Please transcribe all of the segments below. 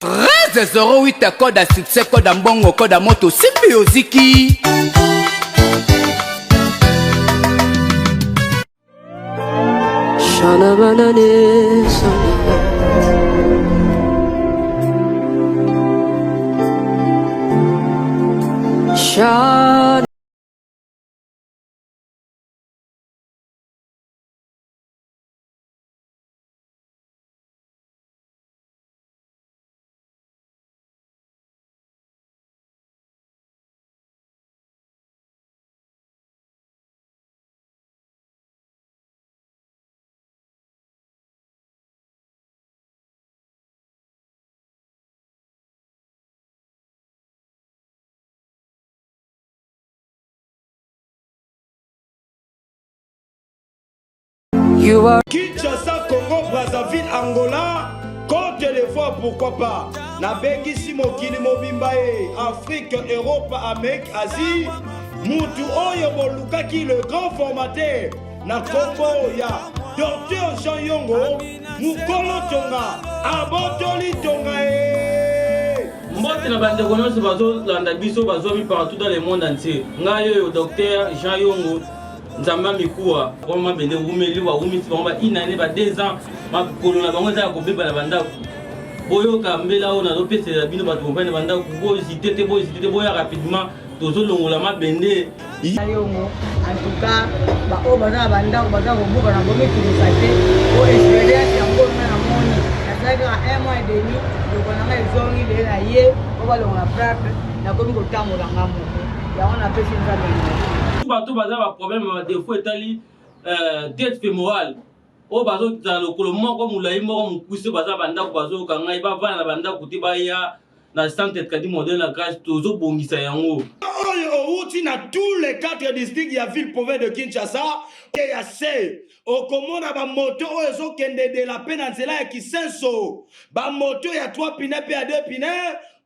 1308 code ya succès code ya mbongo code ya moto simbi oziki Shana banane sana. Shana. You are Kinshasa, Congo, Brazzaville, Angola, Côte d'Ivoire, pourquoi pas nabengisi mokili mobimba ye Afrique, Europe, Amérique, Asie mutu oyo bolukaki le grand formateur na nkombo ya Dr Jean Yongo mokolo tonga abotoli tonga ye mbote na bandeko nyonso bazolanda biso bazwami partout dans le monde entier ngai oyo docteur Jean Yongo Nzambe mikuwa bango mabende ewumeli bawumisi bango ba une année ba deux ans makolo na bango eza ya kobeba na bandako boyoka mbela oyo nazopesela bino bato bofandi na bandako bohésite te bohésite te boya rapidement tozolongola mabende yongo en tout cas baoyo baza na bandako baza kobuka na bomitungisa te po expérience yango nga namoni nasalaki kaka un mois et demi loko na nga ezongi leye na ye po balongola frappe nakomi kotambola nga moko yango napesi nzambe merci bato baza ba problème ya défaut etali euh, tête fémorale oyo bazozala lokolo moko molai moko mokuse baza bandako bazoyoka ngai bavanda na bandako te baya na centre tradi modèle na grâce tozobongisa yango oyo owuti na tous les quatre districts ya ville province de kinshasa ya se okomona bamoto oyo ezokende de la pe na nzela ya kisenso bamoto ya 3 pine mpe ya 2 pine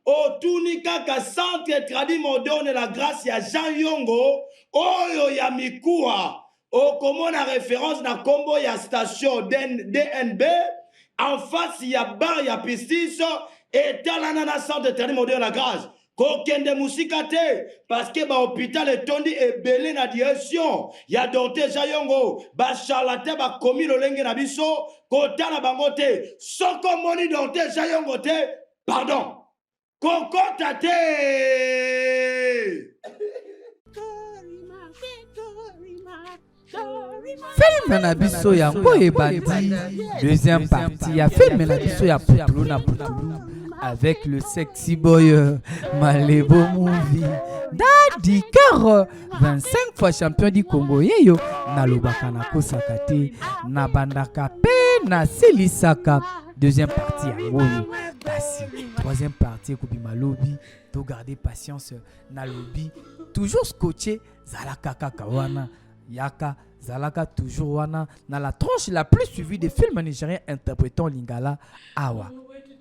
otuni kaka centre tradi moderne la grâce ya jean yongo oyo ya mikuwa okomona référence na nkombo ya station dnb en face ya bar ya pistis etalana na centre tradi moderne la grâce kokende mosika te parceke bahôpital etondi ebele na direction ya docteur jean yongo bacharlatan bakomi lolenge na biso kotala bango te soki omoni docteur jean yongo te pardon kokota te Film na biso yango ebandi deuxième partie ya film na biso ya putulu na putulu avec le sexy boy euh, Malebo Movie Daddy Cœur 25 fois champion du Congo yeyo nalobaka nakosaka te nabandaka pe nasilisaka deuxième partie yango oyo kasi troisième partie ekobima lobi to garder patience nalobi toujours scotché zalaka kaka wana yaka zalaka toujours wana na la tranche la plus suivie des films nigériens interprétant lingala awa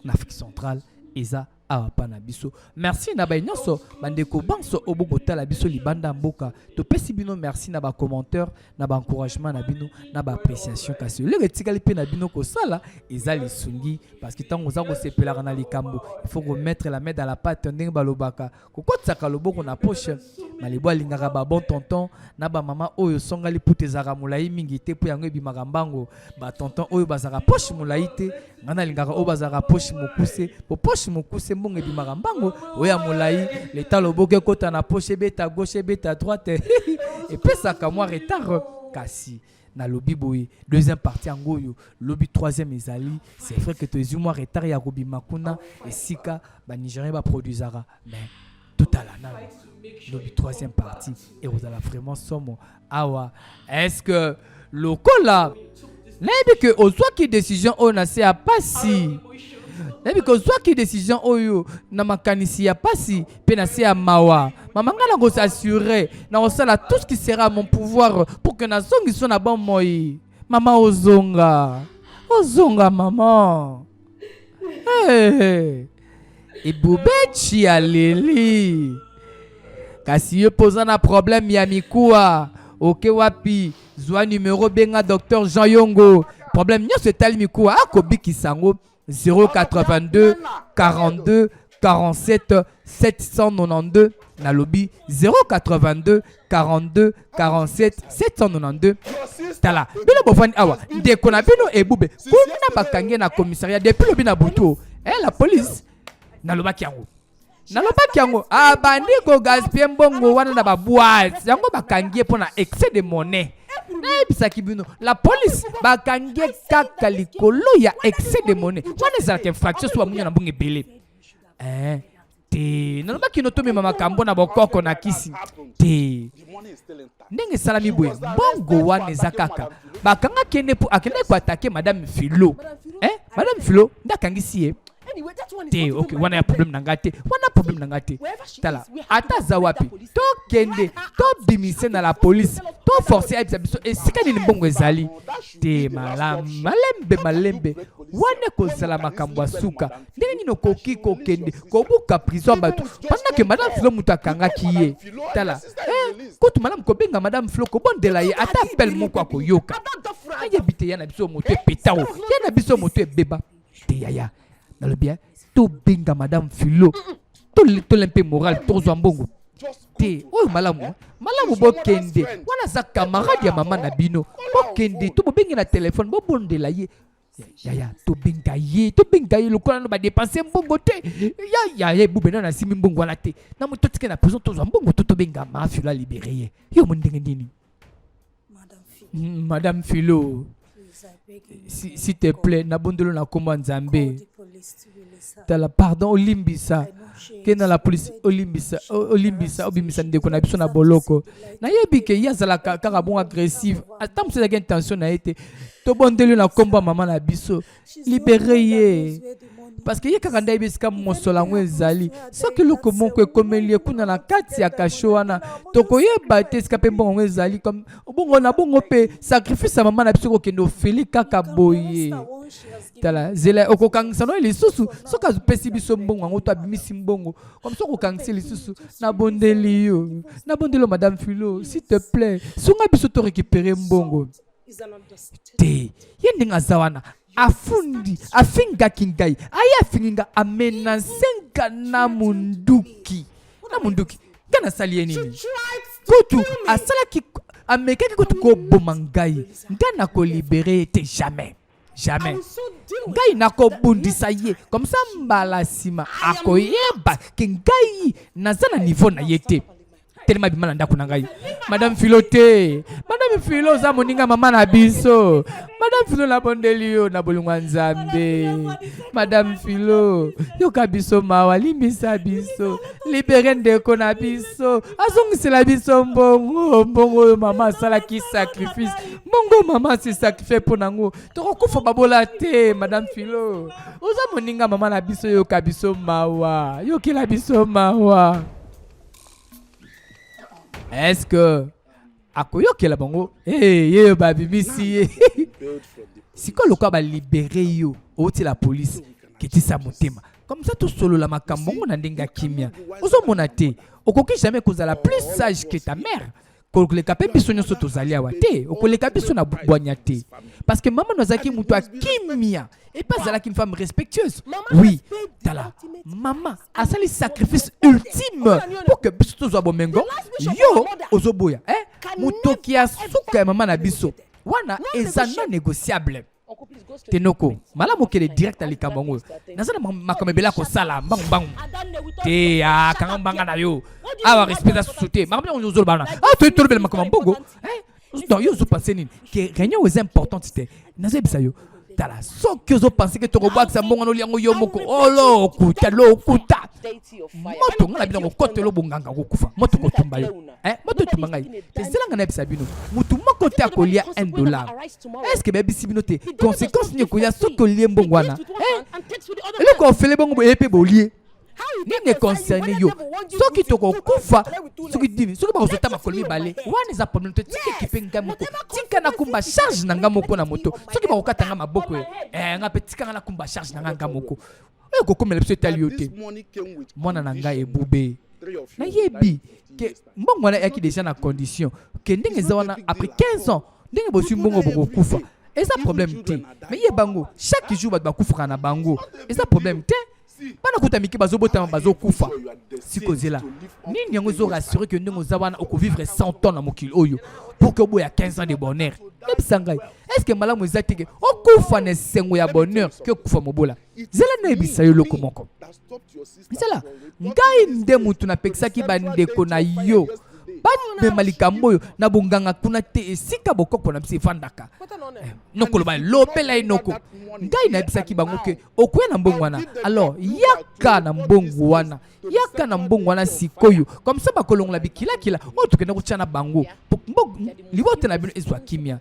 na Afrique centrale eza awa pa na biso merci na baye nyonso bandeko banso oyo bokotala biso libanda mboka topesi bino merci na bacommentaire na baencouragement na bino na baappréciation kasi eloko etikali mpe na bino kosala eza lisungi parce que ntango oza kosepelaka na likambo il faut komettre la main dans la pâte ndenge balobaka kokotisaka loboko na poche malebo alingaka ba bon tonton na ba mama oyo songa liputa ezalaka molai mingi te mpo yango ebimaka mbango ba tonton oyo bazalaka poche molai te ngai nalingaka oyo bazalaka poche mokuse po poche mokuse mbongo ebimaka mbango oyo ya molai leta loboko ekota na poche ebeta gauche ebeta droite epesaka mwa retard kasi nalobi boye deuxième partie yango oyo lobi troisième ezali c'est vrai que tozwi mwa retard ya kobima kuna esika banigérien baproduisaka mais totala nano lobi troisième partie ekozala vraiment somo awa est ce que lokola nayebi ke ozwaki décision oyo na se ya pasi nayebi ke ozwaki décision oyo na makanisi ya pasi mpe na se ya mawa mama ngai nakosasure nakosala tout ce qui sera à mon pouvoir pour que nazongiso na bomoi mama ozonga ozonga mama hey. Ibubechi aleli kasi yo mpe oza na problème ya mikuwa oke wapi zwa numero benga docteur Jean Yongo problème nyonso etali mikuwa akobikisa yango. 082 42 47 792. Nalobi 082 42 47 792. Tala bino bofandi awa, ndeko na bino Ebube kuna bakangi ye na commissariat depuis lobi na butu. La police, nalobaki yango, nalobaki yango, abandi kogaspiller mbongo wana na baboîte yango, bakangi ye mpo na excès de monnaie. Nayebisaki bino, la police bakangi ye kaka likolo ya excès de monnaie. Wana ezalaka infraction so bamunya na mbongo ebele. Te, nalobaki no tomema makambo na bokoko na kisi te. Ndenge esalami boye, mbongo wana eza kaka bakangaki ye mpo akendaki koattaquer Madame Filo. Madame Filo nde akangisi ye te. Ok, wana ya problème na ngai te, wana problème na ngai te. Tala, ata aza wapi, tokende tobimise na la police, toforce ayebisa biso esika nini mbongo ezali te. Malamu, malembe malembe, wana ekozala makambo ya suka. Ndenge nini okoki kokende kobuka prison ya bato pendant que Madame Filo moto akangaki ye? Tala, kutu malamu kobenga Madame Filo, kobondela ye, ata appel moko akoyoka. Nayebi te, ya na biso moto epeta o ya na biso moto ebeba te. Yaya, nalobi, tobenga Madame Filo, tole mpe moral, tozwa mbongo te. Oyo malamu, malamu bokende wana, aza camarade ya mama na bino. Bokende to bobenge na telefone, bobondela ye. Yaya, tobenga ye, tobenga ye lokola nano badépenser mbongo te. Ya yaya Ebube, nano asimi mbongo wana te. Na moto tike na prison, tozwa mbongo to tobenga ma Filo alibérer ye. Yo mo ndenge nini? Madame Philo, s'il te plaît, nabondelo na kombo ya Nzambe. Tala, pardon, olimbisa, kende na la police, olimbisa, olimbisa, obimisa ndeko na biso na boloko. Nayebi ke ye azalaka kaka bongo, agressive, ata mosu ezalaki intention na ye te. Tobondeli na nkombo ya mama na biso, libérer ye, parce que ye kaka nde ayebi esika mosolo yango ezali. Soki eloko moko ekomeli ye kuna na kati ya cachot wana, tokoyeba te esika mpe mbongo yango ezali. Comme bongo na bongo mpe sacrifice ya mama na biso kokende ofeli kaka boye. Tala, zela, okokangisa no lisusu soki apesi biso mbongo yango to abimisi mbongo comme soki okokangisi lisusu. Nabondeli yo, nabondeli yo, Madame Philo, s'il te plaît, sunga biso to récupérer mbongo te. Ye ndenge aza wana, afundi, afingaki ngai, aye afingi nga, amenacer nga na munduki, na munduki. Ngai nasali ye nini? Kutu asalaki, amekaki kutu koboma ngai. Ngai nakolibérer ye te, jamais, jamais. Ngai nakobundisa ye comme ça mbala nsima akoyeba ke ngai naza na niveau na ye te. Telema, bima na ndako na ngai. Madame Filo te, Madame Filo, oza moninga mama na biso. Madame Filo, nabondeli yo na bolingo ya Nzambe. Madame Filo, yoka biso mawa, limbisa biso, libérer ndeko na biso, azongisela biso mbongo. Mbongo oyo mama asalaki sacrifice, mbongo oyo mama asi sacrifice mpo nango, tokokufa babola te. Madame Filo, oza moninga mama na biso, yoka biso mawa, yokela biso mawa. Est-ce que akoyokela bango? Hey, ye babimisi ye sikoyo, lokola balibérer yo, outi la police, ketisa motema comme ça tosolola makambo yango na ndenge ya kimia. Ozomona te, okoki jamais kozala plus sage que ta mère, koleka mpe biso nyonso tozali awa te. Okoleka biso na bwanya te, parce que mama no azalaki moto ya kimia et puis azalaki une femme respectueuse. Oui, tala, mama asali sacrifice ultime pour que biso tozwa bomengo, yo ozoboya. Eh? Motoki ya suka ya mama na biso wana eza non négociable. Tenoko, malamu okende direct na likambo yango. Naza na makambo ebele ya kosala, mbangu mbangu te. Akanga mbanga na yo awa, respect eza susu te. Makambo yango ozoloba wana, ah, tolobela makambo ya mbongo. Donc yo ozopenser nini? Ke réunion eza importante te? Nazoyebisa yo, tala, soki ozopenser ke tokobwakisa mbongo na oliango yo moko, olokuta, lokuta. Moto nga na bino kokotela bonganga, kokufa, moto kotumba yo. Moto etumba ngai te. Zelanga, nayebisa bino, motu moko te akolia 1 dollar. Est ce que bayebisi bino te conséquence nini ekoya soki olie mbongo wana? Eloko ofele bongo boye mpe bolie nini econcerner yo? Soki tokokufa, soki nini, soki bakozota makolo mibale, wana eza problème te. Tika ekipe ngai moko, tika nakumba charge na ngai moko na moto. Soki bakokata ngai maboko, nga mpe tika ngai nakumba charge na ngai, ngai moko. Oyo kokomela biso etali yo te. Mwana na ngai Ebube, nayebi ke mbongo wana eyaki déjà na condition ke ndenge eza wana, après 15 ans ndenge bozwi mbongo, bokokufa. Eza problème te. Mais ye bango chaque jour bato bakufaka na bango. Eza problème te. Bana kuta mike bazobotama bazokufa. Sikozela. Nini yango ezo rassurer que ndenge oza wana okovivre 100 ans na mokili oyo pour que oboya 15 ans de bonheur. Yebisa ngai, est-ce que malamu eza te ke okufa na esengo ya bonheur ke okufa mobola? Zela nayebisa yo eloko moko. Zela, ngai nde mutu napekisaki bandeko na yo bamema likambo oyo na bonganga kuna te esika bokoko na biso efandaka. Eh, noko loba lobela ye noko. Ngai nayebisaki bango ke okoya na mbongo wana, alors yaka na mbongo wana, yaka na mbongo wana sikoyo, comme ça bakolongola bikilakila oyo tokende kotya na bango libota na bino ezwa kimia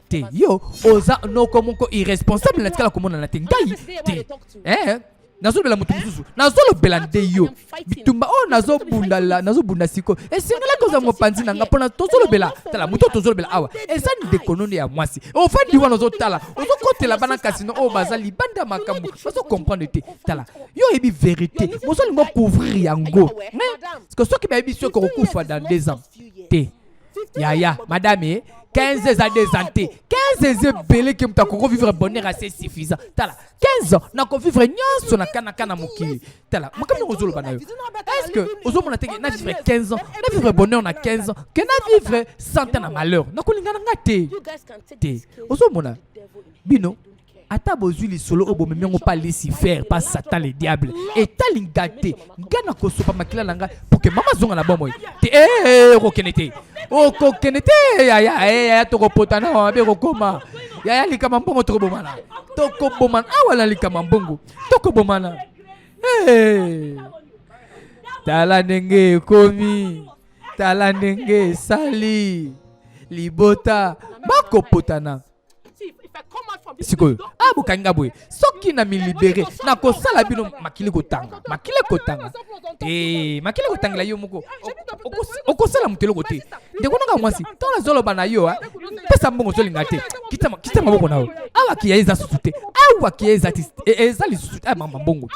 te. Yo oza noko moko irresponsable, natikala komonana te ngai te eh, nazolobela moto mosusu, nazolobela nde yo. Bitumba oyo nazobunda, nazobunda sikoyo, esengelaki ozwa mopanzi na nga mpona tozolobela. Tala moto oyo tozolobela awa eza ndeko nono ya mwasi. Ofandi wana ozotala, ozokotela bana kasino oyo baza libanda ya makambo, bazokomprendre te. Tala, yo oyebi verité, mozolinga ocouvrir yango, mais parce que soki bayebi soki okokufa dans 2 ans te, yaya madame, 15 eza 2 ans te, 15 eza ebele ke moto akoko vivre bonheur assez suffisant. Tala, 15 ans nakovivre nyonso na kanaka na mokili. Tala makambo ndenge ozoloba na yo, est ce que ozomona te ke na vivre 15 ans, na vivre bonheur na 15 ans, ke na vivre 100 ans na malheur? Nakolinga na nga te te. Ozomona bino ata bozwi lisolo oyo bomemi yango pa Lucifer, pa Satan le diable, etali nga te. Nga nakosopa makila na ngai pour que mama azonga na bomoi te. Eh, okokende te, okokende te yaya. Eh, yaya, tokopotana mabe kokoma yaya likama mbongo, tokobomana, tokobomana awa na likama mbongo, tokobomana. Eh, tala ndenge ekomi, tala ndenge esali libota bakopotana sikoyo. Ah, bokangi nga boye, soki na milibere nakosala bino makili kotanga, makili kotanga te, makili kotangela yo moko. Okosala moto eloko te. Ndeko nanga mwasi, ntango nazoloba na yo, pesa mbongo, ozolinga te. Kita, kita maboko na yo awa. Kiya eza susu te awa, kiya eza ti eza lisusu te. Mama mbongo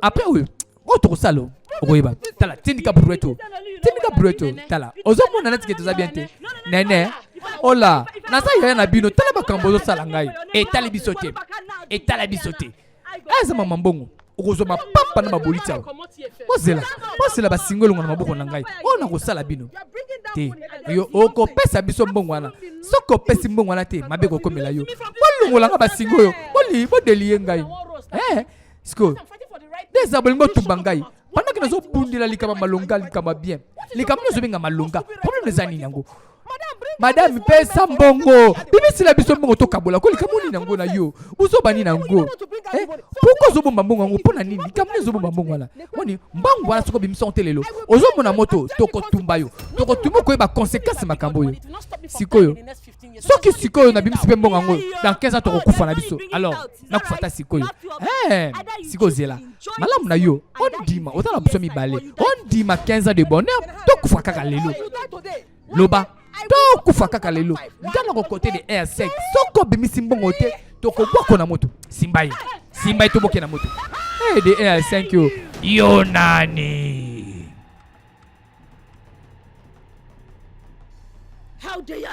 après oyo oyo tokosala, okoyeba. Tala, tindika brueto, tindika brueto. Tala, ozomona neti ke toza bien te. Nene ola, naza yaya na bino. Tala makambo ozosala ngai, etali biso te, etala biso te. Eza mama mbongo, okozwa mapapa na baboliti awa. Bozela, bozela, basingo elongo na maboko na ngai oyo nakosala bino te. Yo okopesa biso mbongo wana. Soki opesi mbongo wana te, mabe kokomela yo. Bolongolanga basingo oyo, bodeliye ngai. Eh, sikoyo nde eza bolingi botumba ngai pendant ke nazobundela likambo malonga, likambo bien, likambo nini ozobenga malonga? Problème eza nini yango? Madame, pesa mbongo, bimisila biso mbongo tokabola ko. Likambo nini yango na yo? Ozoba nini yango? Eh, pourquoi ozobomba mbongo yango? Mpo na nini? Likambo nini ozobomba mbongo wana? Moni mbongo wana, soki obimisa yango te lelo, ozomona moto, tokotumba yo, tokotumba, okoyeba conséquence makambo oyo. Sikoyo soki sikoyo nabimisi mpe mbongo yango, dans 15 ans tokokufa na biso. Alors nakufa ta sikoyo. Eh, sikoyo zela malamu na yo, ondima oza na biso mibale, ondima 15 ans de bonheur, tokufa kaka lelo. Loba tokufa kaka lelo. Nga na kokote de 1 à 5, soki obimisi mbongo te, tokobwako na moto. Simba ye, simba ye, toboke na moto. Eh, de 1 à 5, yo yo nani?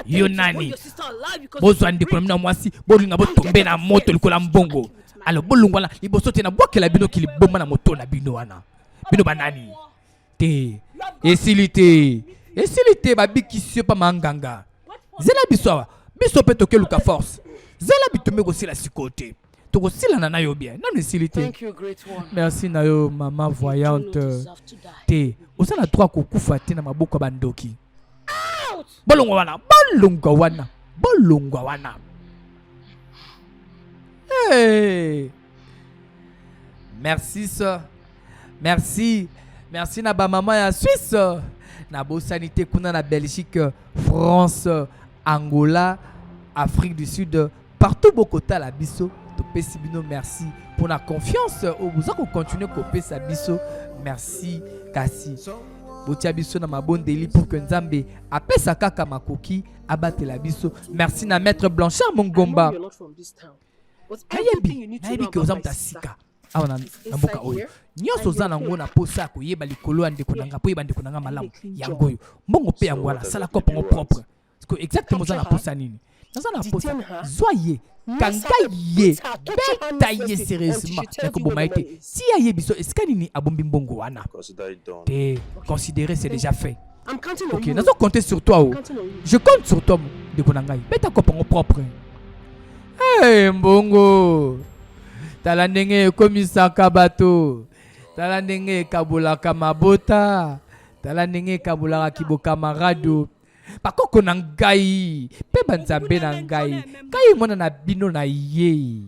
Yo nani? Bozwa ndeko na bino ya mwasi, bolinga botombe na moto likolo ya mbongo. Alo, bolongwana liboso te, nabwakela bino kiliboma na moto na bino wana. Bino banani te? Esili te, esili te. Babikisi yo mpa manganga. Zela biso awa, biso mpe tokeluka force. Zela, bitumba ekosila sikoyo te, tokosilana na yo bien. Nano esili te. Merci na yo, mama voyante. Te, oza na droit kokufa te na maboko ya bandoki. Bolongwa wana, bolongwa wana, bolongwa wana. Hey! Merci sœur, merci, merci na bamama ya Suisse, nabosani te kuna na Belgique, France, Angola, Afrique du Sud, partout bokotala biso, topesi bino merci mpona confiance oyo boza kocontinue kopesa biso. Merci. Kasi botia biso na mabondeli pour que Nzambe apesa kaka makoki, abatela biso. Merci na maître Blanchard Mongomba. Nayebi, nayebi ke oza moto ya sika awa na mboka oyo. Nyonso oza nango na posa ya koyeba likolo ya ndeko na nga, po yeba ndeko na nga malamu, yango oyo. Mbongo mpe yango wana, sala kope yango propre. Parce que exactement oza na posa nini? Naza na posa. Zwa ye. Kanga ye. Beta ye sérieusement. Nakoboma ye te. Tia ye biso esika nini abombi mbongo wana. Te considérer c'est déjà fait. Ok, nazo compter sur toi. Oh. Je compte sur toi, ndeko na ngai. Beta kopango propre. Hey, mbongo. Tala ndenge ekomisaka bato. Tala ndenge ekabolaka mabota. Tala ndenge ekabolaka kibokamarado. Bakoko na ngai mpe banzambe na ngai, ngai mwana na bino na ye.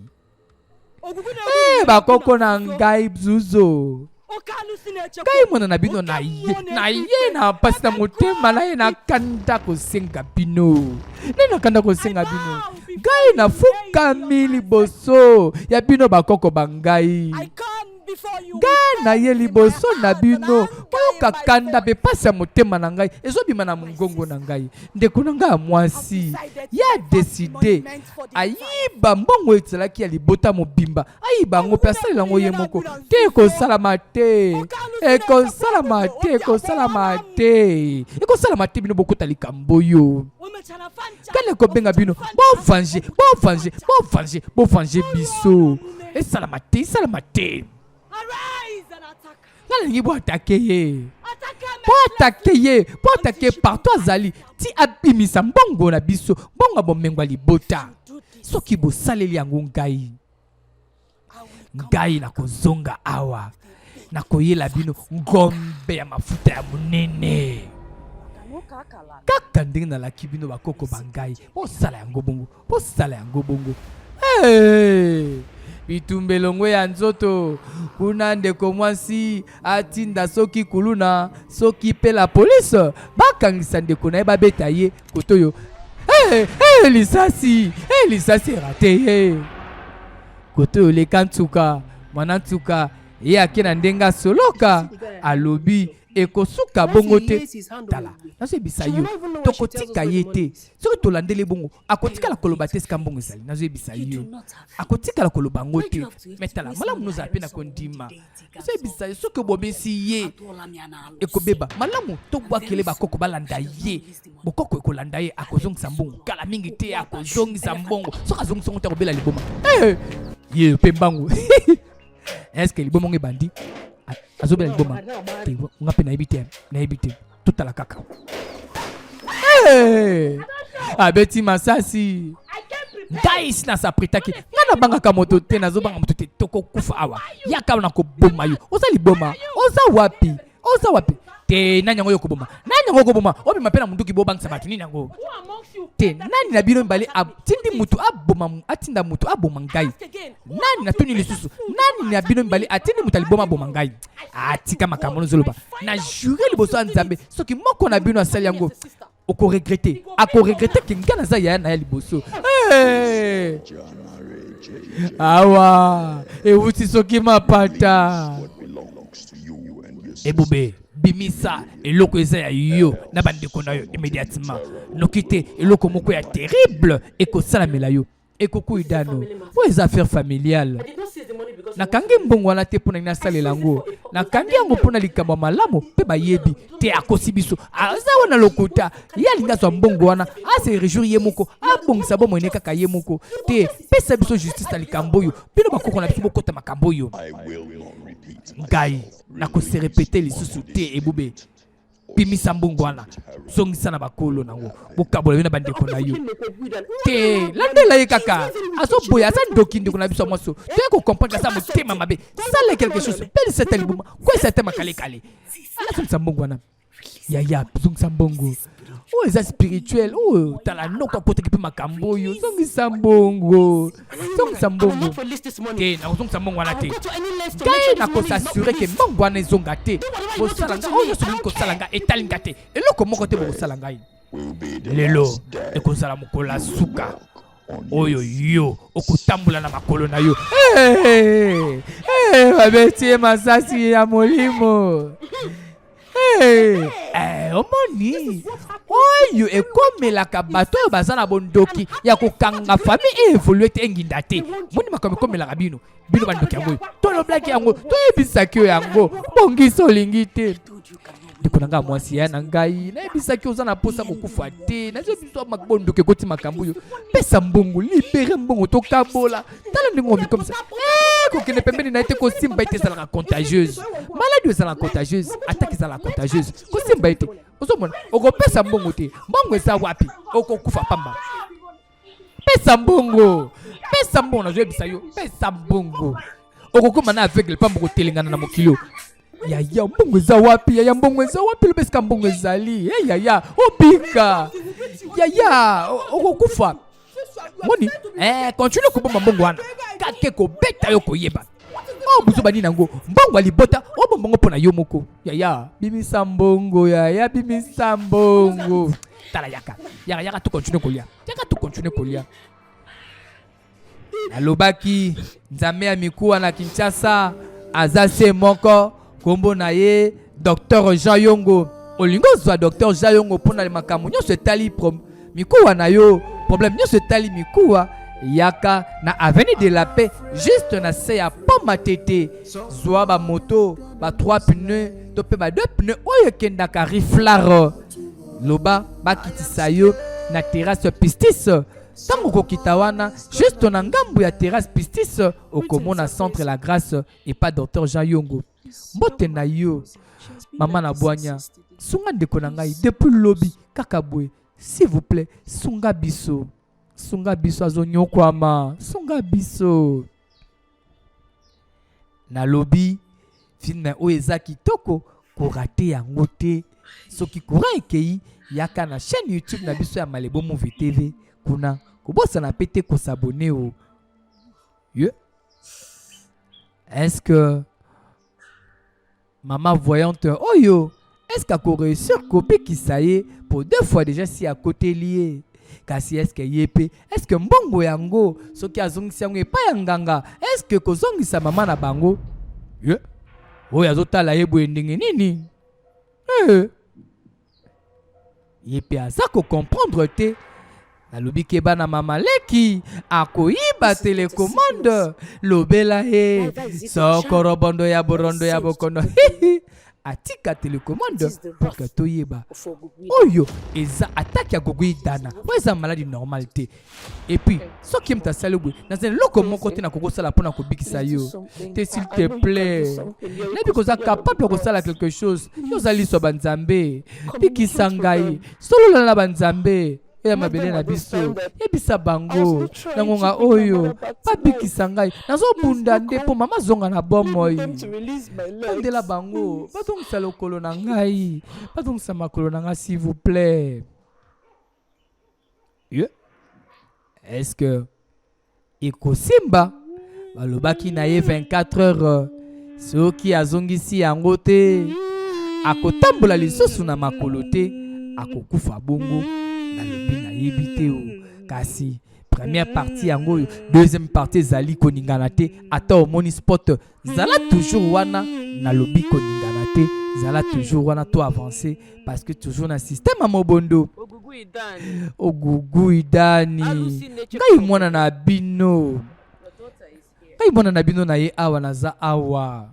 Hey, bakoko na ngai bzuzo ngai mwana na bino na ye na ye na mpasi na motema na ye nakanda kosenga bino nde nakanda kosenga bino ngai nafukami liboso ya bino bakoko ba ngai Ngai naye liboso na bino koyoka kanda mpe pasi ya motema na ngai ezobima na mongongo na ngai. Ndeko na ngai ya mwasi ye adeside ayiba mbongo ezalaki ya libota mobimba, ayiba yango mpe asalela yango ye moko. Te, ekosalama te, ekosalama te, ekosalama te, ekosalama te. Bino bokota likambo oyo. Ngai nakobenga bino bovange, bovange, bovange, bovange biso. Esalama te, esalama te. Ngai nalingi boatake ye, boatake ye, boatake partout azali ti abimisa mbongo na biso, mbongo ya bomengo ya libota. Soki bosaleli yango ngai, ngai nakozonga awa nakoyela bino ngombe ya mafuta ya monene kaka ndenge nalaki bino bakoko ba ngai. Bosala yango bongo, bosala yango bongo. Hey! Bitumba elongo ya nzoto kuna, ndeko mwasi atinda soki kuluna soki mpe la police bakangisa ndeko na ye, babeta ye kotoyo. Hey, hey, lisasi, hey, lisasi erate ye kotoyo. Leka nsuka mwana nsuka ye ake na ndenge asoloka, alobi ekosuka bongo te. Tala, nazoyebisa yo, tokotika ye te. Soki tolandeli bongo, akotikala koloba te esika mbongo ezali. Nazoyebisa yo, akotikala koloba yango te. Me tala, malamu nozala mpe na kondima. Nazoyebisa yo, soki obomisi ye, ekobeba. Malamu tobwakele bakoko balanda ye. Bokoko ekolanda ye, akozongisa mbongo kala mingi te. Akozongisa mbongo. Soki azongisa ngo te, akobela liboma. Hey! Ye mpe mbangu. Est-ce liboma ngo ebandi? Azobela liboma te? Nga mpe nayebi te, nayebi te. Totala kaka. Hey! Abeti masasi. Ngai si nasapretaki, ngai nabangaka moto te, nazobanga moto te. Tokokufa awa, yaka awa, nakoboma yo. Oza liboma, oza wapi, oza wapi? Te, nani yango yo koboma? Nani yango koboma? Obima mpe na munduki, bobangisa bato nini yango te? Nani na bino mibale atindi mutu aboma, atinda mutu aboma ngai? Nani? Natuni lisusu, nani na bino mibale atindi mutu aliboma aboma ngai? Atika makambo nozoloba. Na jure liboso ya Nzambe, soki moko na bino asali yango, okoregrete, akoregrete ke ngai naza yaya na ya liboso. Hey! Awa ewuti soki mapata. Ebube, bimisa eloko eza ya yo na bandeko na yo immédiatement, noki te eloko moko ya terrible ekosalamela yo, ekokuidano. Oyo eza affaire familiale. Nakangi mbongo wana te mpo na nini nasalela yango. Nakangi yango mpo na likambo ya malamu mpe bayebi te. Akosi biso, aza wana lokuta. Ye alingi azwa mbongo wana, ase réjouir ye moko, abongisa bomoi ne kaka ye moko. Te, pesa biso justice na likambo oyo. Bino bakoko na biso, bokota makambo oyo. Ngai nakose répéter lisusu te. Ebube, bimisa mbongo wana, zongisa na bakolo nango, bokabola yo na bandeko na yo. Te, landela ye kaka, azoboya, aza ndoki. Ndeko na biso ya mwasi, toye kocomprendre, aza motema mabe. Sala quelque chose, pelisa ata liboma, kwesa ata makalekale, azongisa mbongo wana. Yaya, zongisa mbongo oyo eza spirituel oyo. Tala, noko akotaki mpe makambo oyo. Zongisa mbongo, zongisa mbongo. Te, nakozongisa mbongo wana te. Ngai nakosasure ke mbongo wana ezonga te. Bosala nga oyo nyonso bolingi kosala nga, etali nga te. Eloko moko te bokosala ngai. Lelo ekozala mokolo ya suka oyo yo okotambola na makolo na yo. Hey! Hey! Babeti ye masasi ya molimo. Hey! Eh, omoni oyo ekomelaka bato oyo baza na bondoki ya kokanga famille evolue te, enginda te. Moni makambo ekomelaka bino, bino bandoki yango oyo. Toloblaki yango, toyebisaki yo yango. Bongisa, olingi te. Ndeko na ngai mwasi ya na ngai, nayebisaki oza na mposa kokufa te. Nazo biso mabondoke ekoti makambo oyo. Pesa mbongo, libere mbongo tokabola. Tala ndenge omikomisa. Eh, kokende pembeni na ye te, kosimba ete ezalaka contagieuse. Maladi oyo ezalaka contagieuse, atake ezalaka contagieuse. Kosimba ete ozomona okopesa mbongo te. Mbongo eza wapi? Okokufa pamba. Pesa mbongo, pesa mbongo, nazoyebisa yo, pesa mbongo. Okokoma na aveugle pamba, okotelengana na mokili oyo. Yaya, mbongo eza wapi? Yaya, mbongo eza wapi? Loba esika mbongo ezali. Hey, yaya, obika. Yaya, okokufa. Moni, eh, continue kobomba mbongo wana. Kake kobeta yo koyeba. Oh, buzoba nini yango? Mbongo ya libota, obomba ngo mpo na yo moko. Yaya, bimisa mbongo, yaya, bimisa mbongo. Tala yaka, yaka, yaka, tu continue kolia. Yaka, tu continue kolia. Nalobaki Nzambe ya mikuwa na Kinshasa aza se moko, kombo na ye Dr Jean Yongo. Olingi ozwa Dr Jean Yongo mpona makambo nyonso etali mikuwa na yo, problème nyonso etali mikuwa, yaka na avenue de la Paix, juste na se ya pont Matete. Zwa ba moto ba 3 pneus to pe ba 2 pneus oyo ekendaka Riflar. Loba bakitisa yo na terrasse Pistis. Ntango okokita wana juste na ngambo ya terrasse Pistis, okomona centre La Grâce epa Dr Jean Yongo. Mbote na yo mama na bwanya, sunga ndeko na ngai depuis lobi kaka boye, s'il vous plaît, sunga biso, sunga biso, azonyokwama, sunga biso. Nalobi film oyo eza kitoko, korate yango te. Soki courant ekei, yaka na chaîne YouTube na biso ya Malebo Movie TV, kuna kobosana pe te kosabone o. Ye. Est-ce que mama voyante oyo, est-ce qu'ako réussir kobikisa ye pour deux fois déjà si akoteli ye? Kasi est-ce que ye pe, est-ce que mbongo yango soki azongisi yango epai ya nganga, est-ce que kozongisa mama na bango? Ye. Oyo azotala ye boye ndenge nini? Eh. Ye pe aza ko comprendre te. Nalobi keba na mama leki akoyiba telecommande, lobela ye sokorobondo ya borondo ya bokono. Atika telecommande pour que toyeba oyo eza attaque ya Gogui Dana, oyo eza maladie normale te. Et puis soki moto asali boye, naza eloko moko te nakoki kosala mpona kobikisa yo te. S'il te plaît, nayebi koza capable ya kosala quelque chose. Yo oza liso ya banzambe, bikisa ngai, solola na banzambe ya mabele na biso, yebisa bango na ngonga oyo babikisa ngai. Nazobunda nde mpo mama azonga na bomoi. Bondela bango bazongisa lokolo na ngai, bazongisa makolo na ngai, s'il vous plaît. Yeah. Est-ce que ekosimba? Balobaki na ye 24 heures, soki azongisi yango te akotambola lisusu na makolo te, akokufa bongo. Nalobi nayebi te o, kasi première partie yango oyo, deuxième partie ezali koningana te. Ata omoni spot, zala toujours wana. Nalobi koningana te, zala toujours wana, to avancer parce que toujours na système ya mobondo. Ogugu Idani, ngai mwana na bino, ngai mwana na bino na ye awa, naza awa.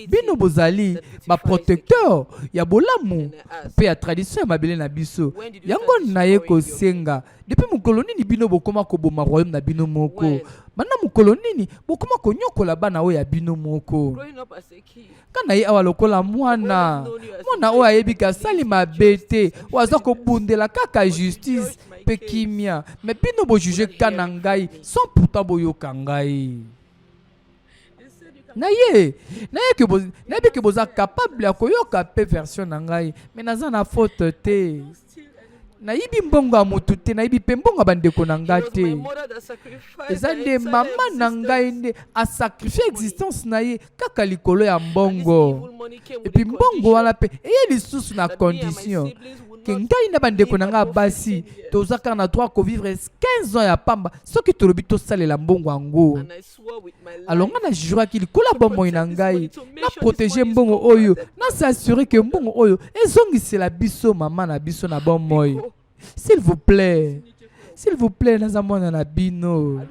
Bino bozali baprotecteur ya bolamu mpe ya tradition ya mabele na biso. Yango naye kosenga, depuis mokolo nini bino bokoma koboma royaume na bino moko? Banda mokolo nini bokoma konyokola bana oyo ya bino moko? Nga na ye awa lokola mwana, mwana oyo ayebi ke asali mabe te, oyo aza kobundela kaka justice mpe kimia. Me bino bojuge ka na ngai sans pourtant boyoka ngai. Naye nayebi ke boza capable ya koyoka mpe version na ngai, me naza na faute te. Nayibi mbongo ya motu te, nayibi mpe mbongo ya bandeko na ngai te. Eza nde mama na ngai nde asakrifie existence na ye kaka likolo ya mbongo. Epuis mbongo wana mpe eye lisusu na condition ke ngai na bandeko na ngai basi toza kaka na droit kovivre 15 ans ya pamba soki tolobi tosalela mbongo yango. Alors nga na juraki likolo ya bomoi na ngai na protéger mbongo oyo, na s'assurer que mbongo oyo ezongisela biso mama na biso na bomoi. S'il vous plaît, s'il vous plaît, naza mwana na bino,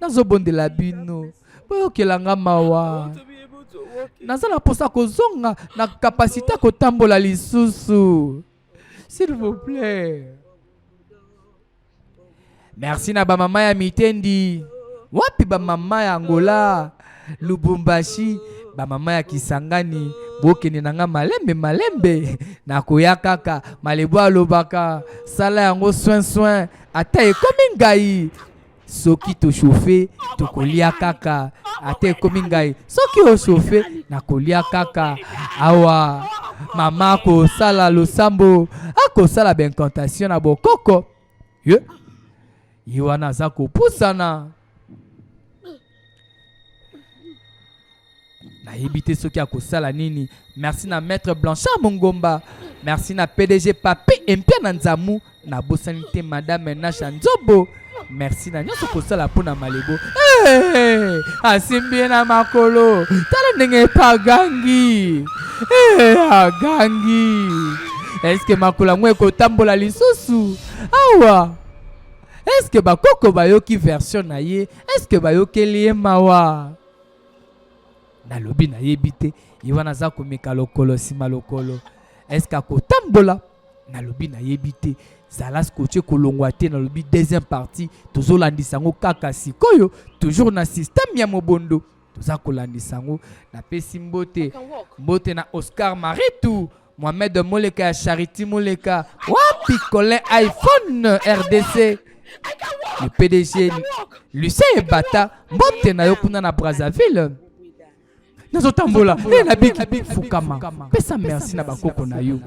nazobondela bino, boyokela nga mawa. Naza na mposa kozonga na kapasite ya kotambola lisusu. S'il vous plaît. Merci na ba mama ya mitendi. Wapi ba mama ya Angola, Lubumbashi, ba mama ya Kisangani, bokende na nga malembe malembe, nakoya kaka. Malebo alobaka, sala yango soin soin, ata ekomi ngai. Soki to chauffe, tokolia kaka. Ata ekomi ngai, soki o chauffe, nakolia kaka. Awa mama akosala losambo, akosala ba incantation na bokoko. Ye ye wana aza kopusana, nayebi te soki akosala nini. Merci na maître Blanchard Mongomba, merci na PDG Papi Empia na Nzamu, nabosani te madame Nasha Nzobo. Merci na nyonso kosala mpo na Malebo. Hey, asimbi ye na makolo, tala ndenge epa agangi. Hey, agangi. Eske makolo yango ekotambola lisusu awa? Eske bakoko bayoki version na ye? Eske bayokeli ye mawa? Nalobi nayebi te. Ye wana aza komeka lokolo nsima lokolo, eske akotambola? Nalobi nayebi te. Zala scotché, kolongwa te. Nalobi deuxième partie tozolandisa yango kaka sikoyo, toujours na système ya mobondo toza kolandisa yango. Napesi mbote mbote na Oscar Maritu, Mohamed Moleka ya Charity Moleka, wapi Colin iPhone RDC, le PDG Lucien Ebata, mbote na yo kuna na Brazzaville. Nazotambola e nabiki, fukama, pesa merci na bakoko na yo.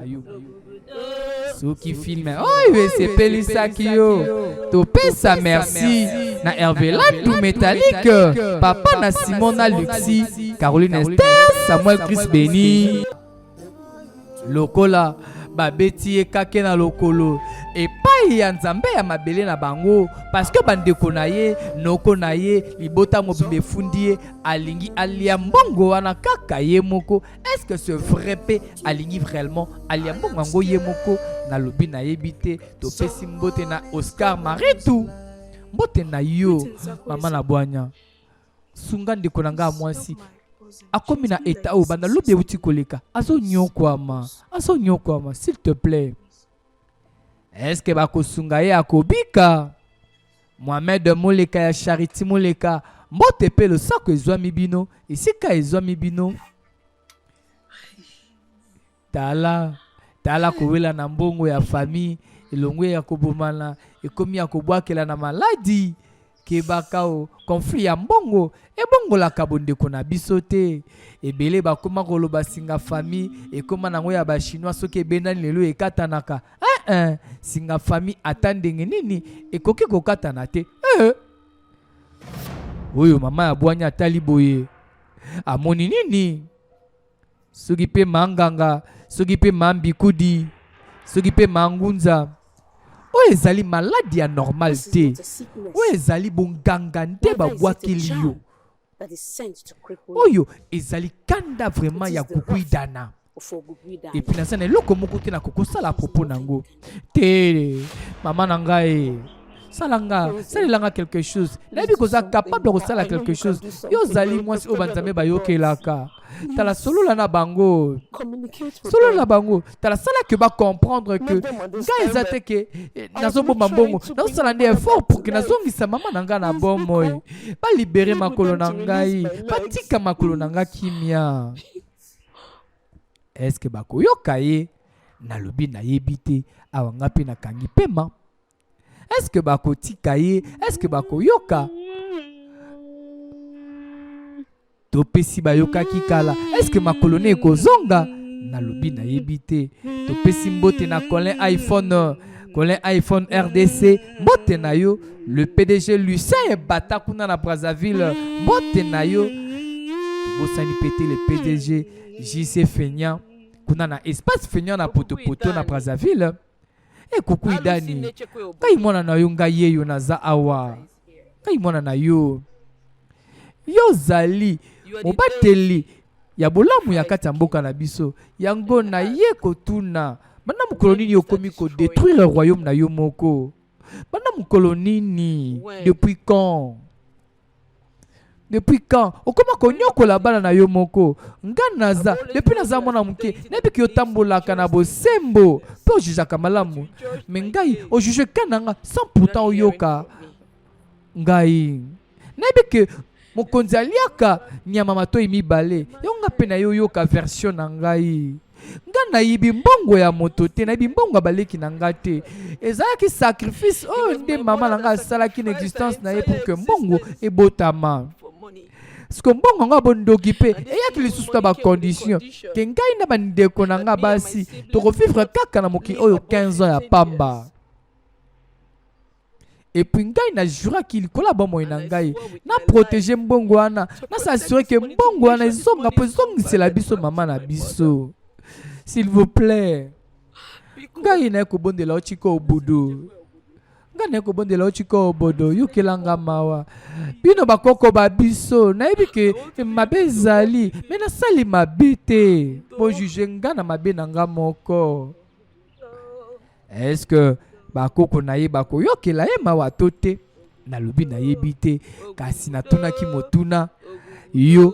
Soki filme oyo esepelisaki yo, topesa merci na Hervé Landu Métallique, papa na Simon na Luxi, Caroline Esther, Samuel Chris Beni. Lokola babeti ye kake na lokolo epai ya Nzambe ya mabele na bango, paske bandeko na ye, noko na ye, libota mobimba efundi ye, alingi alia mbongo wana kaka ye moko. Est-ce que ce vrai mpe alingi réellement alia mbongo yango ye moko? Nalobi nayebi te. Topesi mbote na Oscar Maritu, mbote na yo mama na bwanya. Sunga ndeko na ngai ya mwasi, akomi na eta oyo banda lobi euti koleka, azonyokwama, azonyokwama. S'il te plaît, est-ce que bakosunga ye akobika? Mohamed Moleka ya Charity Moleka, mbote mpe losako ezwami bino esika ezwami bino. Tala tala, kowela na mbongo ya famille elongwe ya kobomana, ekomi ya kobwakela na maladi. Kebaka o conflit ya mbongo ebongolaka bondeko na biso te. Ebele bakoma koloba singa famille ekoma nango ya ba chinois, soki ebendani lelo ekatanaka. Eh, eh, singa famille ata ndenge nini ekoki kokatana te. Eh. Oyo mama ya bwanya atali boye amoni nini? Soki mpe manganga, soki mpe mambikudi, soki mpe mangunza, oyo ezali maladi ya normal te, oyo ezali bonganga nde babwakeli yo, oyo ezali kanda vraiment ya kukuidana. Epuis naza na eloko moko te nakokosala propos nango te. Mama na ngai, sala nga, salela nga quelque chose. Nayebi koza capable ya kosala quelque chose. Yo ozali mwasi oyo banzambe bayokelaka. Tala, solola na bango, solola na bango. Tala, sala ke bacomprendre ke ngai eza te ke nazobomba mbongo, nazosala nde effort pour ke nazongisa mama na ngai na bomoi. Balibere makolo na ngai, batika makolo na ngai kimia. Eske bakoyoka ye? Nalobi nayebi te. Awa nga mpe nakangi pema. Eske bakotika ye? Eske bakoyoka? Topesi bayokaki kala, eske makolo ne ekozonga? Nalobi nayebi te. Topesi mbote na Colin iPhone, Colin iPhone RDC, mbote na yo. Le PDG Lucien Ebata kuna na Brazzaville, mbote na yo. Tobosani pe te le PDG JC Feignant kuna na espace Feignant na Potopoto na Brazzaville. E kuku idani, ngai mwana na yo, ngai yeyo naza awa, ngai mwana na yo. Yo ozali mobateli ya bolamu ya kati ya mboka na biso, yango na ye kotuna banda mokolo nini okomi kodetruire royaume na yo moko? Banda mokolo nini? Depuis quand? Depuis quand okoma konyokola bana na yo moko? Nga naza depuis naza mwana moke, nayebi ke otambolaka na bosembo mpe ojujaka malamu, me ngai ojuge ka na nga sans pourtant oyoka ngai. Nayebi ke mokonzi aliaka nyama matoi mibale, yo nga mpe na yo oyoka version na ngai. Nga nayibi mbongo ya moto te, nayibi mbongo ya baleki na nga te. Ezalaki sacrifice oyo nde mama na nga asalaki na existence na ye pour que mbongo ebotama. Siko mbongo yango ya bondoki mpe eyaki lisusu na bacondition ke ngai na bandeko na nga basi tokovivre kaka na mokili oyo 15 ans ya pamba. Et puis ngai na juraki likolo ya bomoi na ngai na protéger mbongo wana, na s'assurer que mbongo wana ezonga mpo ezongisela biso mama na biso. S'il vous plaît, ngai naye kobondela yo Chiko Obudu, ngai naye kobondela yo Chiko Obodo, yokela nga mawa. Bino bakoko ba biso, nayebi ke mabe ezali, me nasali mabe te, bojuge nga na mabe na nga moko. Est-ce que bakoko na ye bakoyokela ye mawa to te? Nalobi nayebi te, kasi natunaki motuna yo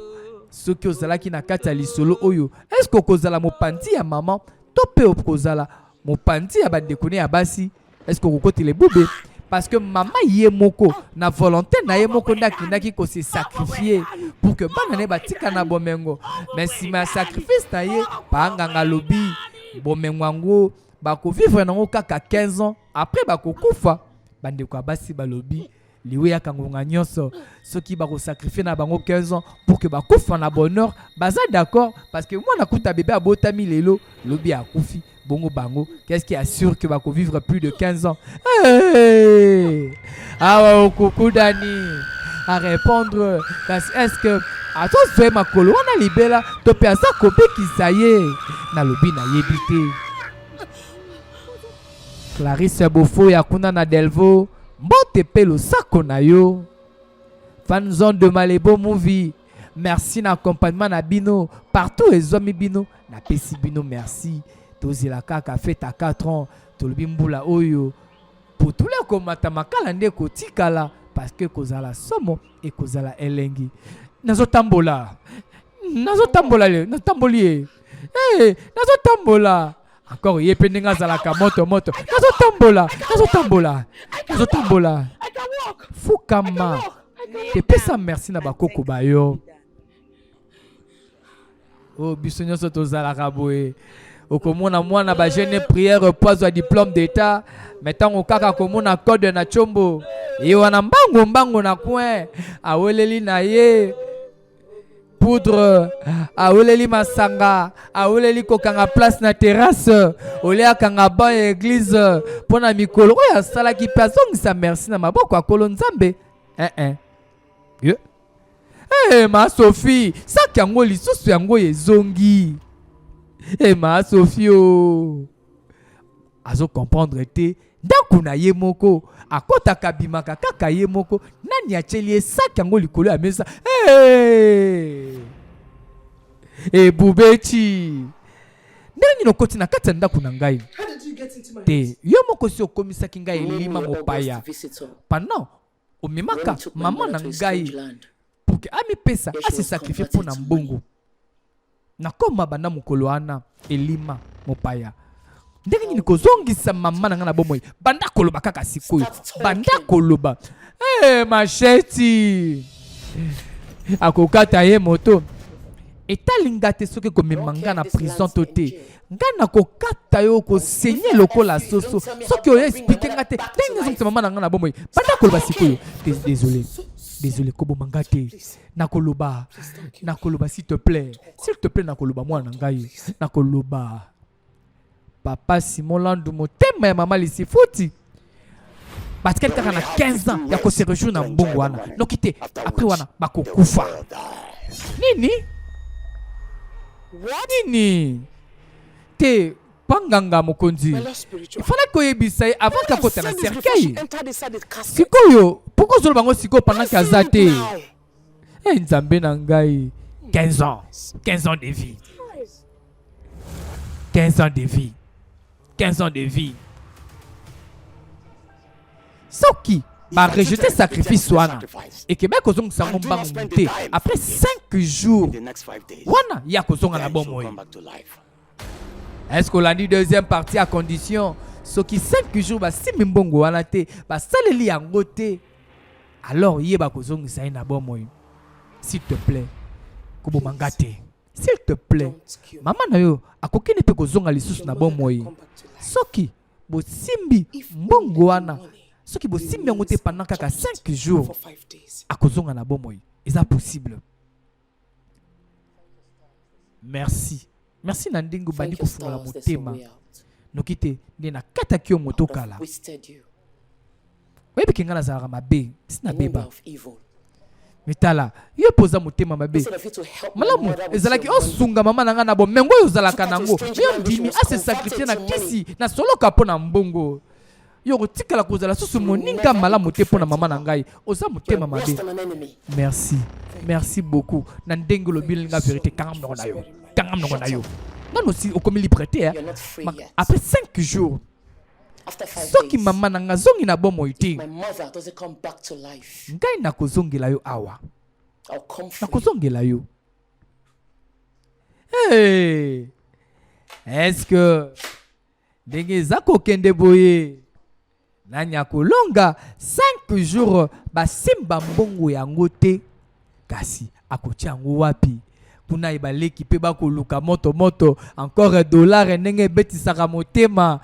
soki ozalaki na kati ya lisolo oyo, est-ce que okozala mopanzi ya mama to mpe okozala mopanzi ya bandeko ne ya basi? Est-ce que okokotela ebube? Parce que mama ye moko na volonté na ye moko nde akendaki ko se sacrifier pour que bana na ye batika na bomengo, mais nsima ya sacrifice na ye panganga alobi bomengo yango bakovivre nango kaka 15 ans, après bakokufa. Bandeko ya basi balobi liwe yaka ngonga nyonso, soki bakosacrifie na bango 15 ans pour que bakufa na bonheur, baza d'accord, parce que mwana kuta bebe abotami lelo, lobi akufi. Bongo bango, qu'est-ce qui assure que bakovivre plus de 15 ans? Hey! Awa okukudani à répondre, kasi est-ce que azozwa ye makolo wana libela to mpe aza kobikisa ye? Nalobi nayebi te. Clarisse Bofoya kuna na Delvaux, mbote mpe losako na yo. Fan zone de Malebo Movie, merci na accompagnement na bino partout ezwami bino, napesi bino merci. Tozela kaka fête à 4 ans, tolobi mbula oyo putulu ekomata makala nde ekotikala, parce que kozala somo ekozala elengi. Nazotambola, nazotambola le, natamboli ye. Hey, nazotambola encore ye mpe ndenge azalaka moto moto. Nazotambola, nazotambola, nazotambola. Fukama tepesa merci na bakoko ba yo. Oh, biso nyonso tozalaka boye. Okomona mwana ba jeune prière po azwa diplôme d'état, mais ntango kaka komona code na chombo ye wana mbango mbango na coin aweleli na ye poudre, aweleli masanga, aweleli kokanga place na terrasse olie akanga ban ya église mpo na mikolo oyo asalaki mpe azongisa merci na maboko ya kolo Nzambe. Eh, eh. Yeah. Hey, ma Sophie, saki yango lisusu yango ezongi. Hey, ma Sophie oh. Azo comprendre te ndako na ye moko akotaka bimaka kaka ye moko, nani atieli ye saki yango likolo ya mesa? Hey! Ebubeti ndenge nini okoti na kati ya ndako na ngai te? Yo moko si okomisaki ngai elima mopaya pendant omemaka mama na ngai pour que amipesa ase sacrifier mpo na mbongo. Nakoma banda mokolo wana elima mopaya. Ndenge nini kozongisa mama na ngai na bomoi? Banda koloba kaka sikoyo, banda koloba. Hey, macheti akokata ye moto. Etali nga te soki komema nga na prison to te, nga nakokata yo kosenye lokola soso soki oyo explike nga te ndenge nazongisa mama na nga na bomoi. Banda koloba sikoyo. Désolé, désolé, koboma nga te. Nakoloba, nakoloba, s'il te plaît, s'il te plaît, nakoloba mwana na ngai, nakoloba. Papa Simon Landu, motema ya mama Lisifuti batikali kaka na 15 ans ya kose rejour na mbongo wana, noki te après wana bakokufa. Nini nini te panganga mokonzi ifalaki koyebisa ye avant kakota na cercueil. Sikoyo pourquoi ozoloba bango sikoyo pendant ke aza te? Hey, Nzambe na ngai, 15 ans, 15 ans de vie, 15 ans de vie, 15 ans de vie. Soki Ba rejeter sacrifice wana eke ba kozongisa yango mbangu te après 5 jours wana ye akozonga na bomoi. Est-ce que olandi deuxième partie à condition soki 5 jours basimbi mbongo wana te basaleli yango te alors ye bakozongisa ye na bomoi. S'il te plaît koboma nga te s'il te plaît mama na yo akoki nde mpe kozonga lisusu na bomoi soki bosimbi mbongo wana soki bosimbi yango te pendant kaka 5 jours akozonga na bomoi eza possible merci merci na ndenge obandi kofungola motema noki te nde nakataki yo moto kala oyebi ke ngai nazalaka mabe si nabeba mitala yo mpe oza motema mabe malamu ezalaki osunga mama na ngai na bomengo oyo ozalaka nango yo ndimi ase sakrifie na kisi na soloka mpo na mbongo yo okotikala kozala susu moninga malamu te mpo na mama na ngai oza motema mabe merci merci beaucoup na ndenge olobi nga verité kanga monoko na yo kanga monoko na yo nano osi okomi libre te après 5 jours soki mama na nga azongi na bomoi te ngai nakozongela yo awa nakozongela yo hey! est-ce que ndenge eza kokende boye nani akolonga 5 jours basimba mbongo yango te kasi akotia yango wapi kuna ye baleki mpe bakoluka moto moto encore dollar ndenge ebetisaka motema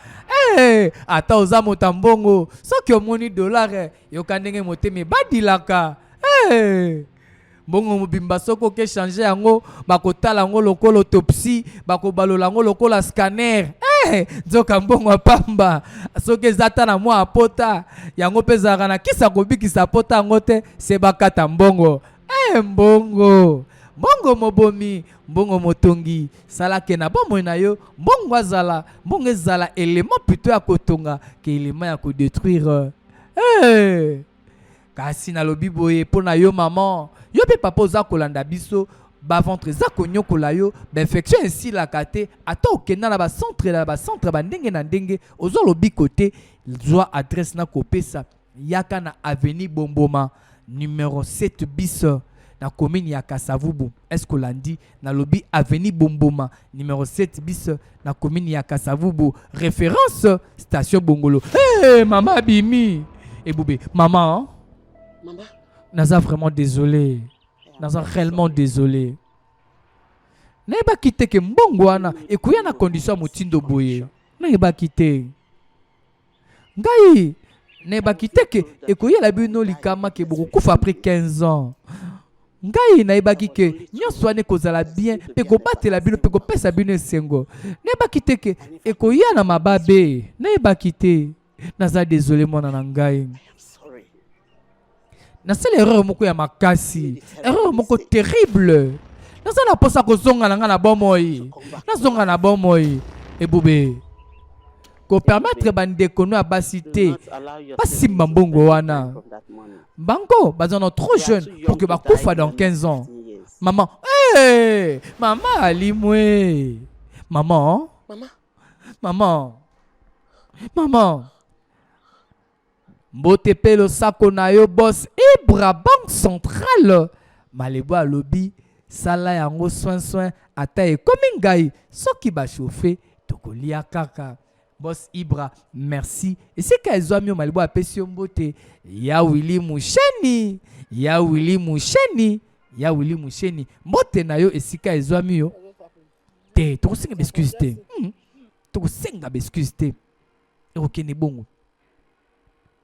hey, eh, ata oza moto ya mbongo soki omoni dollar yoka ndenge motema ebadilaka hey. Eh, mbongo mobimba soki oke change yango bakotala yango lokola autopsie bakobalola yango lokola scanner eh, nzoka mbongo ya pamba soki eza ata na mwa pota yango mpe ezalaka na kisa kobikisa pota yango te se bakata mbongo eh, mbongo mbongo mobomi mbongo motongi salake na bomoi na yo mbongo azala mbongo ezala element plutôt ya kotonga ke element ya kodetruire eh. Kasi nalobi boye mpo na yo maman, yo mpe papa oza kolanda biso, ba ventre eza konyokola yo, ba infection esilaka te, ata okenda na ba centre na ba centre ba ndenge na ndenge, ozwa lobiko te, zwa adresse na kopesa, yaka na avenue Bomboma numero 7 bis na commune ya Kasavubu. Est-ce que olandi? Nalobi avenue Bomboma numero 7 bis na commune ya Kasavubu, référence station Bongolo. Hey, mama abimi ebube maman, Mama. Naza vraiment désolé, naza réellement désolé. Nayebaki te ke mbongo wana ekoya na condition ya motindo boye, nayebaki te ngai nayebaki te ke ekoyela bino likama ke bokokufa après 15 ans ngai nayebaki ke nyonso wana ekozala bien mpe kobatela bino mpe kopesa bino esengo nayebaki te ke ekoya na mababe nayebaki te naza désolé mwana na ngai nasala erreur moko ya makasi erreur moko terrible naza na mposa kozonga na ngai na bomoi nazonga na bomoi ebube kopermettre bandeko no ya basi te basimba mbongo wana bango baza na trop jeune pour que bakufa dans 15 ans maman hey, mama alimwe maman maman maman Mbote pe losako na yo boss Ibra Banque Centrale. Malebo alobi sala yango soin soin ata ekomi ngai soki ba chauffe tokolia kaka. Boss Ibra merci. Esika ezwami yo Malebo apesi yo mbote ya Willy Musheni ya Willy Musheni ya Willy Musheni mbote na yo esika ezwami yo te tokosenga ba excuse te tokosenga ba excuse te ekokende bongo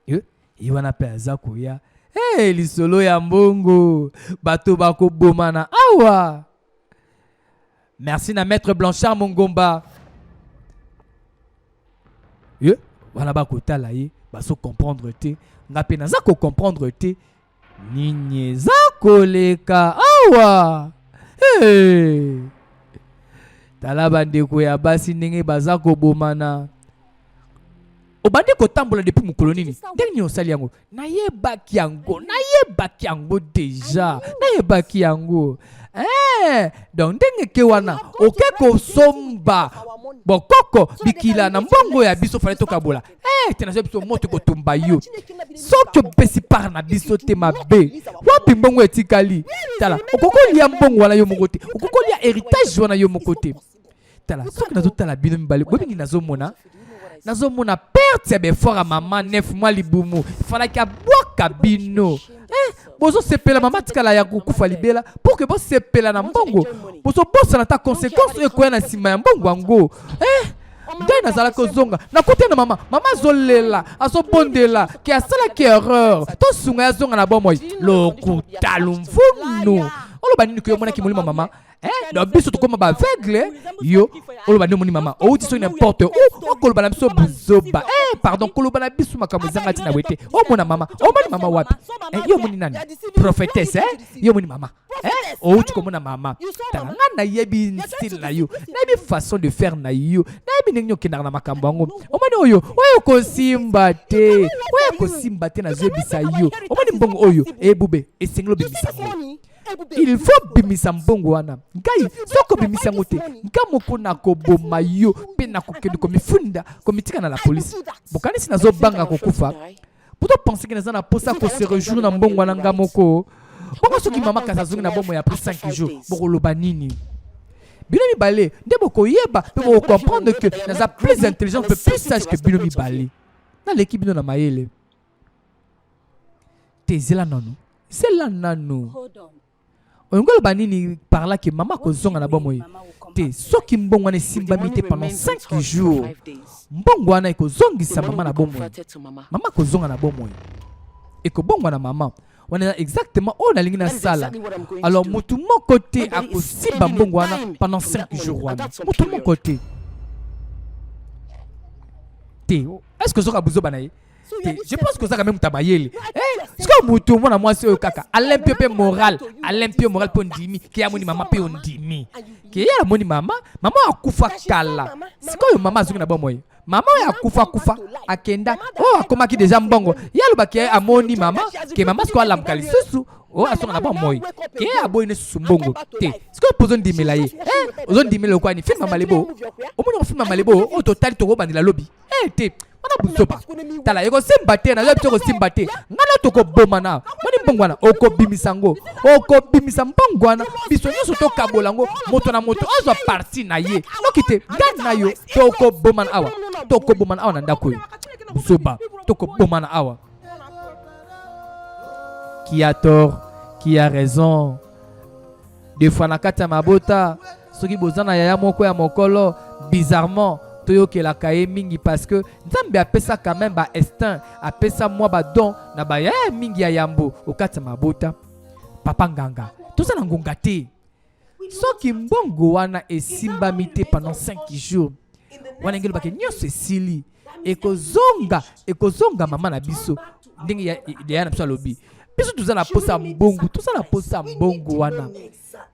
eh, ye wana mpe aza koya hey, lisolo ya mbongo bato bakobomana awa merci na maître blanchard mongomba ye wana bakotala ye bazo comprendre te nga mpe naza kocomprendre te Nini eza koleka awa? Hey! Tala bandeko ya basi ndenge baza kobomana. Obandi kotambola depuis mokolo nini? Ndenge nini osali yango? Nayebaki yango, nayebaki yango deja, nayebaki yango. Eh, donc ndenge ke wana oke kosomba bokoko bikila na mbongo ya biso fale tokabola. Eh, te nazo biso moto kotumba yo. Soki opesi part na biso te mabe. Wapi mbongo etikali? Tala, okoki kolia mbongo wana yo moko te. Okoki kolia héritage wana yo moko te. Tala, soki nazotala bino mibale, boyebi nini nazomona? Nazomona perte ya befort ya mama 9 mois libumu. Falaki abwaka bino. Eh, bozosepela mama atikala ya kokufa libela pour que bosepela na mbongo. Bozobosana ata conséquence oyo ekoya na nsima ya mbongo yango. Eh, ngai nazalaki kozonga nakutani na mama mama azolela azobondela ke asalaki erreur tosunga ye azonga na bomoi lokuta lumvunu oloba nini koyo omonaki molimo mama Eh, donc biso tokoma ba aveugle yo oloba nde omoni mama outi soki n'importe où okoloba na biso buzoba eh, pardon koloba na biso makambo ezanga ntina boye te omona mama omoni mama wapi eh, yo omoni nani prophétesse eh? yo omoni mama eh? outi komona mama tala nga nayebi style na yo nayebi façon de faire na yo nayebi ndenge okendaka na makambo yango omoni oyo oyo kosimba te oyo kosimba te nazoyebisa yo omoni mbongo oyo ebube esengeli obimisa yango il faut bimisa mbongo wana ngai soki obimisi yango te nga moko nakoboma yo mpe nakokende komifunda komitika na la polise bokanisi nazobanga kokufa poto pense ke naza na mposa kose rejour na mbongo wana nga moko bongo soki mama kasi azongi na bomoi après 5 jours bokoloba nini bino mibale nde bokoyeba mpe bokocomprendre que naza plus intelligent mpe plus sage que bino mibale naleki bino na mayele te zela nanu zela nanu olingi oloba nini par là ke mama akozonga na bomoi te soki mbongo wana esimbami te pendant 5 jours mbongo wana ekozongisa mama na bomoi mama akozonga na bomoi ekobongwa na mama wana eza exactement oyo nalingi nasala alors motu moko te akosimba mbongo wana pendant 5 jours wana motu moko te te est ce que ozoka buzoba na ye te je pense que ozaka meme moto ya mayele eh, sikoyo motu mwana mwasi oyo kaka alain pio mpe moral alain pio moral mpe ondimi ke amoni mama mpe ondimi ke ye amoni mama mama oyo akufa kala sikoyo mama azongi na bomoi mama oyo akufa kufa akenda oyo akomaki deja mbongo ye alobaki amoni mama ke mama sikoyo alamuka lisusu oyo asonga na bomoi ke aboyi ne susu mbongo te sikoyo mpo ozondimela ye eh, ozondimela lokwani filme malebo omoni yango filme malebo oyo totali tokobandela lobi Eh, te wana buzoba tala ekosimba te nazoyebi biso ekosimba te ngai na tokobomana moni mbongo wana okobimisa yango okobimisa mbongo wana biso nyonso tokabola yango moto na moto azwa parti na ye noki te ngai na yo tokobomana awa tokobomana awa na ndako oyo buzoba tokobomana awa qui a tort qui a raison Des fois na kati ya mabota soki boza na yaya moko ya mokolo bizarrement toyokelaka ye mingi parce que Nzambe apesa quand même ba instinct, apesa mwa ba don na ba yaya mingi ya yambo okati ya mabota. Papa nganga, toza na ngonga te. Soki mbongo wana esimbami te pendant 5 jours, wana ngelo bake nyonso esili ekozonga ekozonga mama na biso ndenge ya ya na biso alobi biso toza na posa ya mbongo toza na posa ya mbongo wana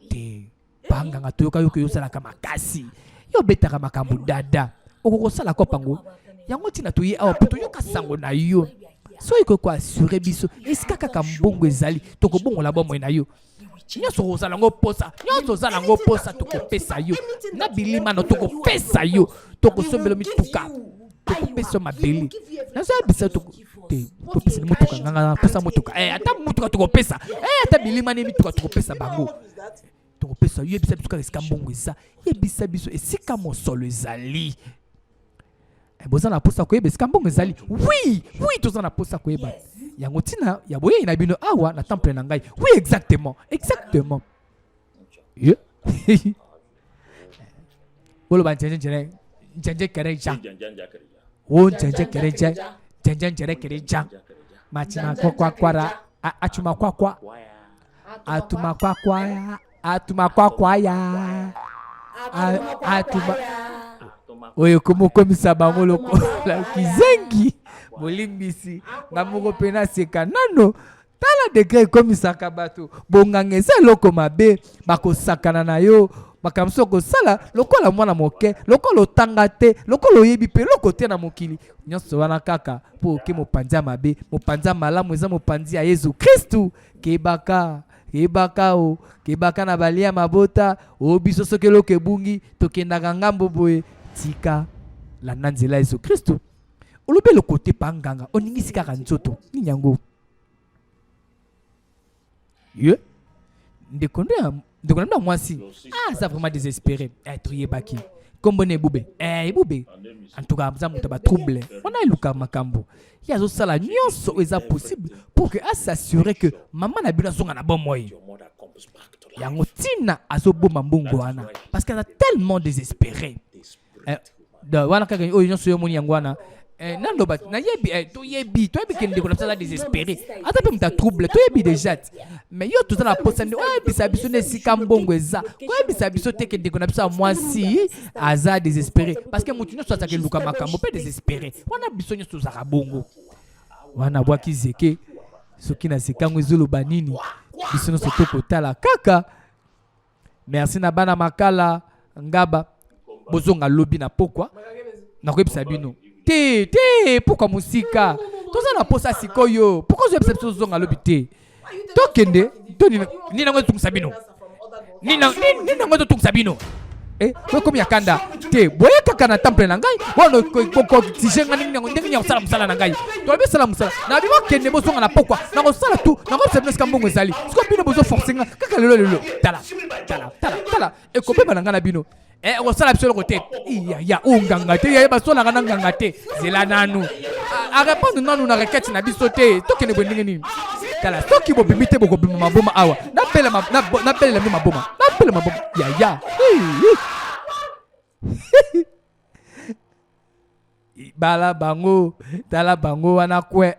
te banganga toyoka yoka yo osalaka makasi yo obetaka makambo dada okoki kosala kopa yango yango ntina toye awa mpo toyoka sango na yo soki koki koasure biso esika kaka mbongo ezali tokobongola bomoi na yo nyonso kozala yango posa nyonso ozala yango posa tokopesa yo na bilimano tokopesa yo tokosombela mituka tokopesa yo mabele nazoyebisa te topesa ni motuka nganga posa motuka eh, ata motuka tokopesa eh, ata bilima ne mituka tokopesa bango tokopesa yo yebisa biso kaka esika mbongo eza yebisa biso esika mosolo ezali eh, boza na mposa koyeba esika mbongo ezali wi wi toza na mposa koyeba yango ntina ya boyei na bino awa na temple na ngai wi exactement exactement yeah. boloba njenje njere njenje kere ja wo njenje kere ja njenje njere kere ja machima kwa kwara achuma kwa kwa atuma kwa kwa atuma kwa kwa ya atuma oyo ekomokomisa bango lokola kizengi bolimbisi nga moko mpe naseka nano tala degre ekomisaka bato bonganga eza eloko mabe bakosakana na yo makambo mosusu okosala lokola mwana moke lokola otanga te lokola oyebi mpe eloko te na mokili nyonso wana kaka mpo oke mopanzi ya mabe mopanzi ya malamu eza mopanzi ya yezu kristu kebaka kebaka o kebaka na balia mabota o biso soki eloko ebungi tokendaka ngambo boye tika landa nzela yesu kristu. Olobi eloko te pa nganga, oningisi kaka nzoto. Nini yango? Ye ndeko nde ndeko na bino ya mwasi ah, aza vraiment désespéré. Eh, toyebaki kombo na ebube eh, ebube en tout cas aza moto ya batrouble wana eluka makambo ye azosala nyonso oyo eza possible pour que as'assurer que mama na bino azonga na bomoi. Yango ntina azobomba mbongo wana parce que aza tellement désespéré. Eh, wana kaka oyo nyonso yo omoni yango wana. Eh, naloba nayebi, eh, toyebi toyebi ke ndeko na biso aza désespéré, aza mpe moto ya trouble, toyebi déjà ti. Mais yo toza na posa nde oyebisa biso nde esika mbongo eza. Koyebisa biso te ke ndeko na biso ya mwasi aza désespéré, parce que moto nyonso azalaka eluka makambo mpe désespéré wana, biso nyonso tozalaka bongo. Wana abwaki zeke, soki na zeke yango ezoloba nini, biso nyonso tokotala kaka. Merci na bana Makala Ngaba. Bozonga lobi na pokwa, nakoyebisa bino te te pokwa mosika toza na posa sikoyo. Pourquoi ozoyebisa biso ozonga lobi te? Tokende to nini? Nini yango ezotungisa bino? Nini nini yango ezotungisa bino? Eh, bokomi ya kanda te, boye kaka na temple na ngai wana koexige ngai ndenge ndenge ya kosala mosala na ngai. Tolobi sala mosala na bino, kende, bozonga na pokwa, nakosala tu, nakoyebisa bino esika mbongo ezali. Sikoyo bino bozoforce nga kaka lelo lelo. Tala tala tala tala, ekobeba na ngai na bino. Eh, okosala biso eloko te. Yaya oyo nganga te, yaya basolaka na nganga te. Zela nanu arépondre nanu na requête na biso te. Tokende boye ndenge nini? Tala, soki bobimi te, bokobima maboma awa. Nabelela bino maboma, nabela maboma yaya. Bala bango, tala bango wana kwe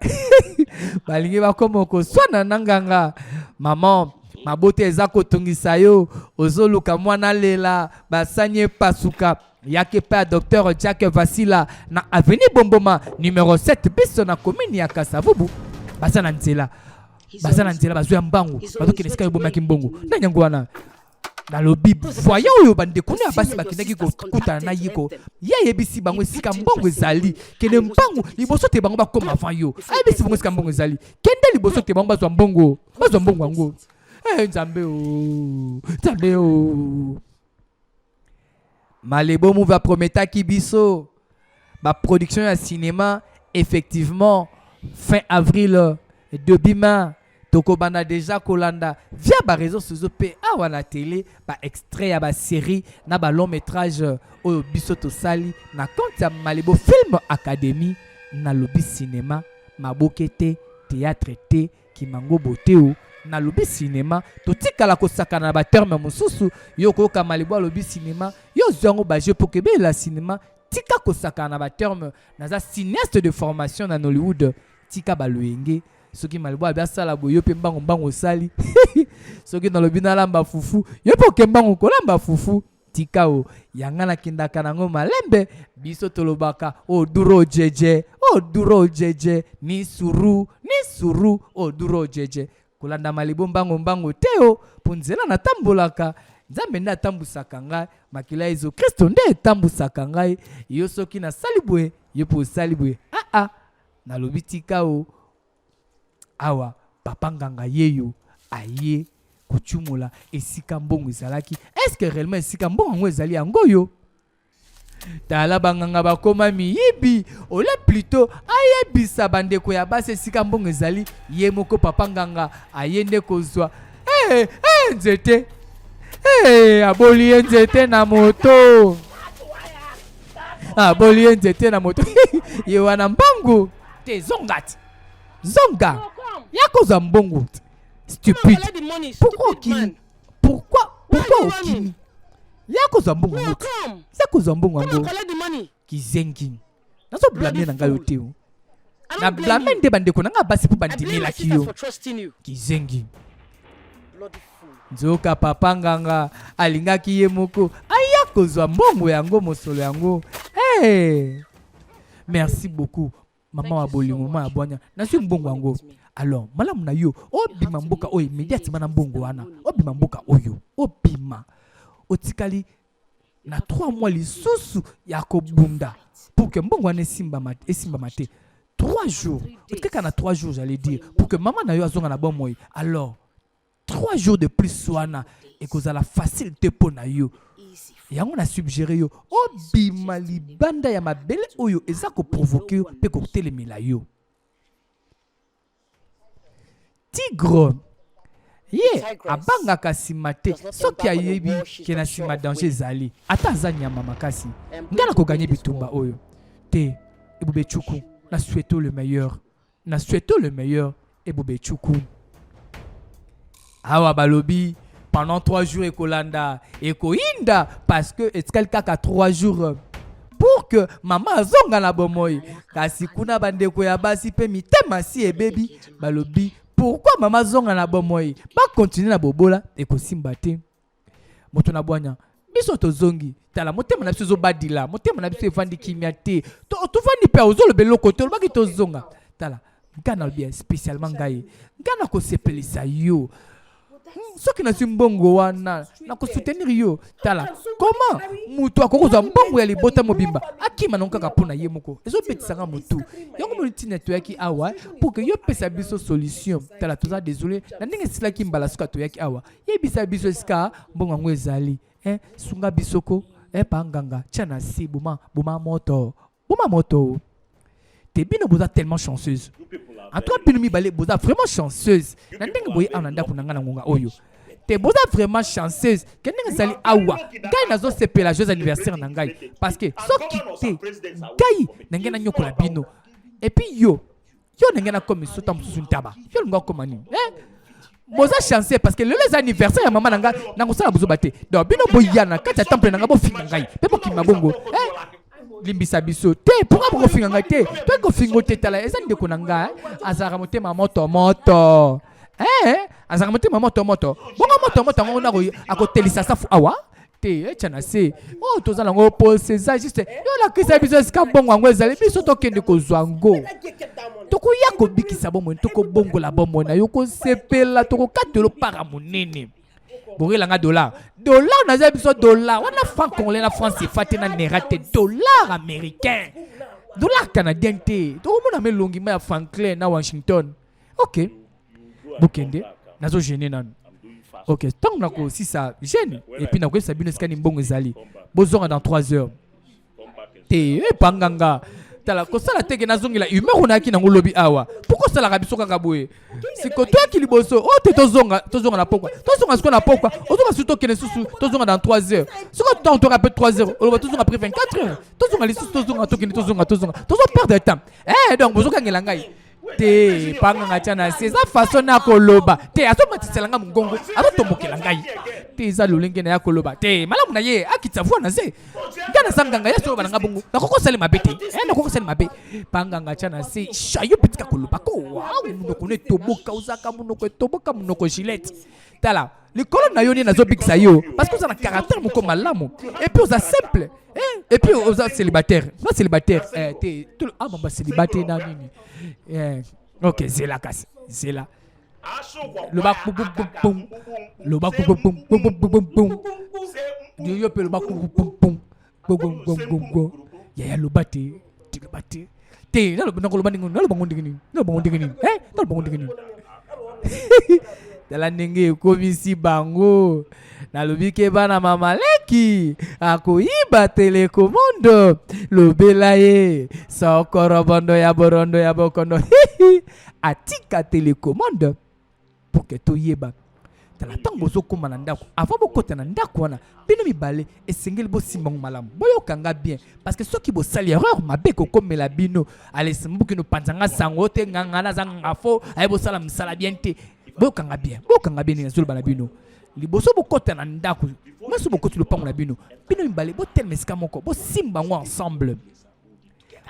balingi bakoma koswana na nganga. Mama, mabota eza kotungisa yo, ozoluka mwana lela, basani epasuka, yaki epai ya Docteur Jack Vasila na avenue Bomboma numero 7, biso na commune ya Kasavubu. Baza na nzela, baza na nzela, bazwi ya mbangu, bazokende esika ebomaki mbongo. Nani yango wana? Nalobi voyant oyo bandeko na ya basi bakendaki kokutana na ye ko ye ayebisi bango esika mbongo ezali. Kende mbangu liboso te bango bakoma avant yo. Ayebisi bango esika mbongo ezali, kende liboso te bango bazwa mbongo, bazwa mbongo yango. Eh, Nzambe o, Nzambe o! Malebo Move aprometaki biso baproduction ya cinéma. Effectivement, fin avril, début mai, tokobanda déjà kolanda via baréseaux sociaux mpe awa na télé baextrait ya basérie na balong métrage oyo biso tosali na compte ya Malebo Film Academy. Nalobi cinéma, maboke te, théâtre te, kimangobo te o. Nalobi cinéma. Totikala kosakana na baterme mosusu. Yo koyoka Malebo alobi cinéma, yo ozwi yango bajeu mpo kebelela cinéma. Tika kosakana na baterme. Naza cinéaste de formation na Nollywood. Tika baloyenge. Soki Malebo abi asala boye, yo mpe mbango mbango osali. Soki nalobi nalamba fufu, yo mpe oke mbango kolamba fufu. Tika o yanga, nakendaka nango malembe. Biso tolobaka o duro jeje, o duro jeje, ni suru ni suru, o duro jeje. Kolanda Malebo mbango mbango te o, mpo nzela natambolaka, Nzambe nde atambusaka ngai, makila ya Yesu Kristo nde etambusaka ngai. Yo soki nasali boye, yo mpe osali boye. Aa, nalobi tika o. Awa papa nganga yeyo aye kocumola esika mbongo ezalaki. Est ce que réellement esika mbongo yango ezali yango oyo? Tala, banganga bakoma miyibi. Ole plutôt ayebisa bandeko ya basi esika mbongo ezali, ye moko papa nganga aye nde kozwa. Hey, hey, nzete. Hey, aboli ye nzete na moto, aboli ye nzete na moto. Ye wana mbangu te, zonga ti, zonga ya kozwa mbongo. Stupide, pourquoi okimi? Pourquoi, pourquoi okimi? Ya kozwa mbongo yango, ya kozwa mbongo yango. Kizengi, nazoblâmer na ngai yo te o, na blâmer nde bandeko na ngai basi mpo bandimelaki yo. Kizengi. Nzoka papa nganga alingaki ye moko aya kozwa mbongo yango, mosolo yango. Hey! Merci beaucoup, mama wa bolingo, mama ya bwanya. Nazwi mbongo yango. Alors malamu na yo obima mboka oyo immédiatement na mbongo wana. Obima mboka oyo, obima. Otikali na 3 mois lisusu ya kobunda pour que mbongo wana esimbama, esimbama te. 3 jours otikaka na 3 jours, j'allais dire, pour que mama na yo azonga na bomoi. Alors 3 jours de plus wana ekozala facile te mpo na yo. Yango na suggere yo obima libanda ya mabele oyo eza koprovoke yo mpe kotelemela yo. Tigre ye abangaka nsima te soki ayebi ke na nsima danger ezali, ata aza nyama makasi. Ngai nakoganye bitumba oyo te. Ebube Chuku, na souhaite le meilleur, na souhaite le meilleur. Ebube Chuku. Awa balobi pendant 3 jours ekolanda ekoyinda parce que etikali kaka 3 jours pour que mama azonga na bomoi. Kasi kuna bandeko ya basi mpe mitema si ebebi, balobi pourquoi mama azonga na bomoi, bakontinue na bobola, ekosimba te. Moto na bwanya, biso tozongi, tala motema na biso ezobadila, motema na biso evandi kimia te, tovandi mpe ozoloba eloko te, olobaki tozonga. Tala ngai nalobi spécialement ngai, ngai nakosepelisa yo soki nazwi mbongo wana nakosoutenir yo. Tala comment moto akoki kozwa mbongo ya libota mobimba akima nango kaka mpo na ye moko, ezobetisanga motu. Yango moni ntina toyaki awa pour que yo pesa biso solution. Tala toza désolé na ndenge esilaki mbala suka toyaki awa, yebisa biso esika mbongo yango ezali. Sunga biso ko pa nganga tia na se, boma boma moto, boma moto te. Bino boza tellement chanceuse, en tout cas bino mibale boza vraiment chanceuse na ndenge boye awa na ndako na ngai na ngonga oyo te. Boza vraiment chanceuse ke ndenge ezali awa, ngai nazosepela joyeux anniversaire na ngai, parce que soki te ngai na ngai nanyokola bino. Et puis yo yo ndenge nakomi sota mosusu ntaba, yo olinga okoma nini? Boza chanceux parce que lelo eza anniversaire ya mama na ngai, nakosala bozoba te. Donc bino boya na kati ya temple na ngai, bofinga ngai mpe bokima bongo. Limbisa biso te, pourquoi bokofinga ngai te? Toyaki kofinga te. Tala, eza ndeko na ngai, azalaka motema moto moto, azalaka motema moto moto bongo, moto moto yango nako akotelisa safu awa te. Etya na se oyo toza nango pose, eza juste yo lakisa biso esika mbongo yango ezali, biso tokende kozwa yango, tokoya kobikisa bomoi, tokobongola bomoi na yo, kosepela, tokokatela para monene. Borelanga dollar, dollar, naza biso dollar wana franc congolais na franc CFA te, na naira te, dollar américain, dollar canadien te. Tokomona melongi ma ya Franklin na Washington. Ok, bokende, nazo gêne nanu. Ok, ntango nakosisa jeûne et puis nakoyebisa bino esika ni mbongo ezali, bozonga dans 3 heures te. Epanganga, tala, kosala teke nazongela humeur onayaki nango lobi awa. Pourquoi osalaka biso kaka boye? Siko toyaki liboso oyo te, tozonga, tozonga na pokwa, tozonga siko na pokwa, ozonga susu, tokende susu, tozonga dans 3 heures. Siko ntango toka mpe 3 heures, oloba tozonga après 24 heures, tozonga lisusu, tozonga, tokende, tozonga, tozonga, tozo perdre temps. Donc bozokangela ngai te. Panganga, tia na se, eza façon na koloba te, azomatisela nga mongongo, azotombokela ngai te, eza lolenge na ya koloba te. Malamu na ye akitisa voix na se. Nga naza nganga ya soloba na nga bongo, nakoki kosala mabe te, nakoki kosala mabe. Panganga, tia na se, shayo mpe tika koloba ko wau, monoko no etoboka, ozaka monoko etoboka, monoko Gillette. Tala likolo na yo nde nazobikisa yo, parce que oza na caractère moko malamu et puis oza simple, et puis oza célibataire, oza célibataire te. Ah, mamba célibataire na nini? Ok, zela kasi, zela, loba pum pum pum, loba pum pum pum pum pum pum, yo mpe loba pum pum pum pum pum pum pum. Yaya, loba te, loba te te. Nakoloba ndenge, naloba ngo ndenge nini? Naloba ngo ndenge nini? Naloba ngo ndenge nini? Tala ndenge ekomisi bango. Nalobi ke bana mama leki akoyiba télécommande, lobela ye sokorobondo ya borondo ya bokondo atika télécommande pour que toyeba. Tala, ntango bozokóma na ndako, avant bokɔta na ndako wana, bino mibale esengeli bosimbango malamu, boyokanga bien, parce que soki bosali erreur, mabe ekokomela bino. Alesi mbuki nopanzanga sango te, nganga naza nganga fo aye bosala mosala bien te. Boyokanga bien, boyokanga bien. Nazoloba na bino, liboso bokɔta na ndako nyonso, bokoti lopango na bino, bino mibale botelema esika moko, bosimba yango ensemble,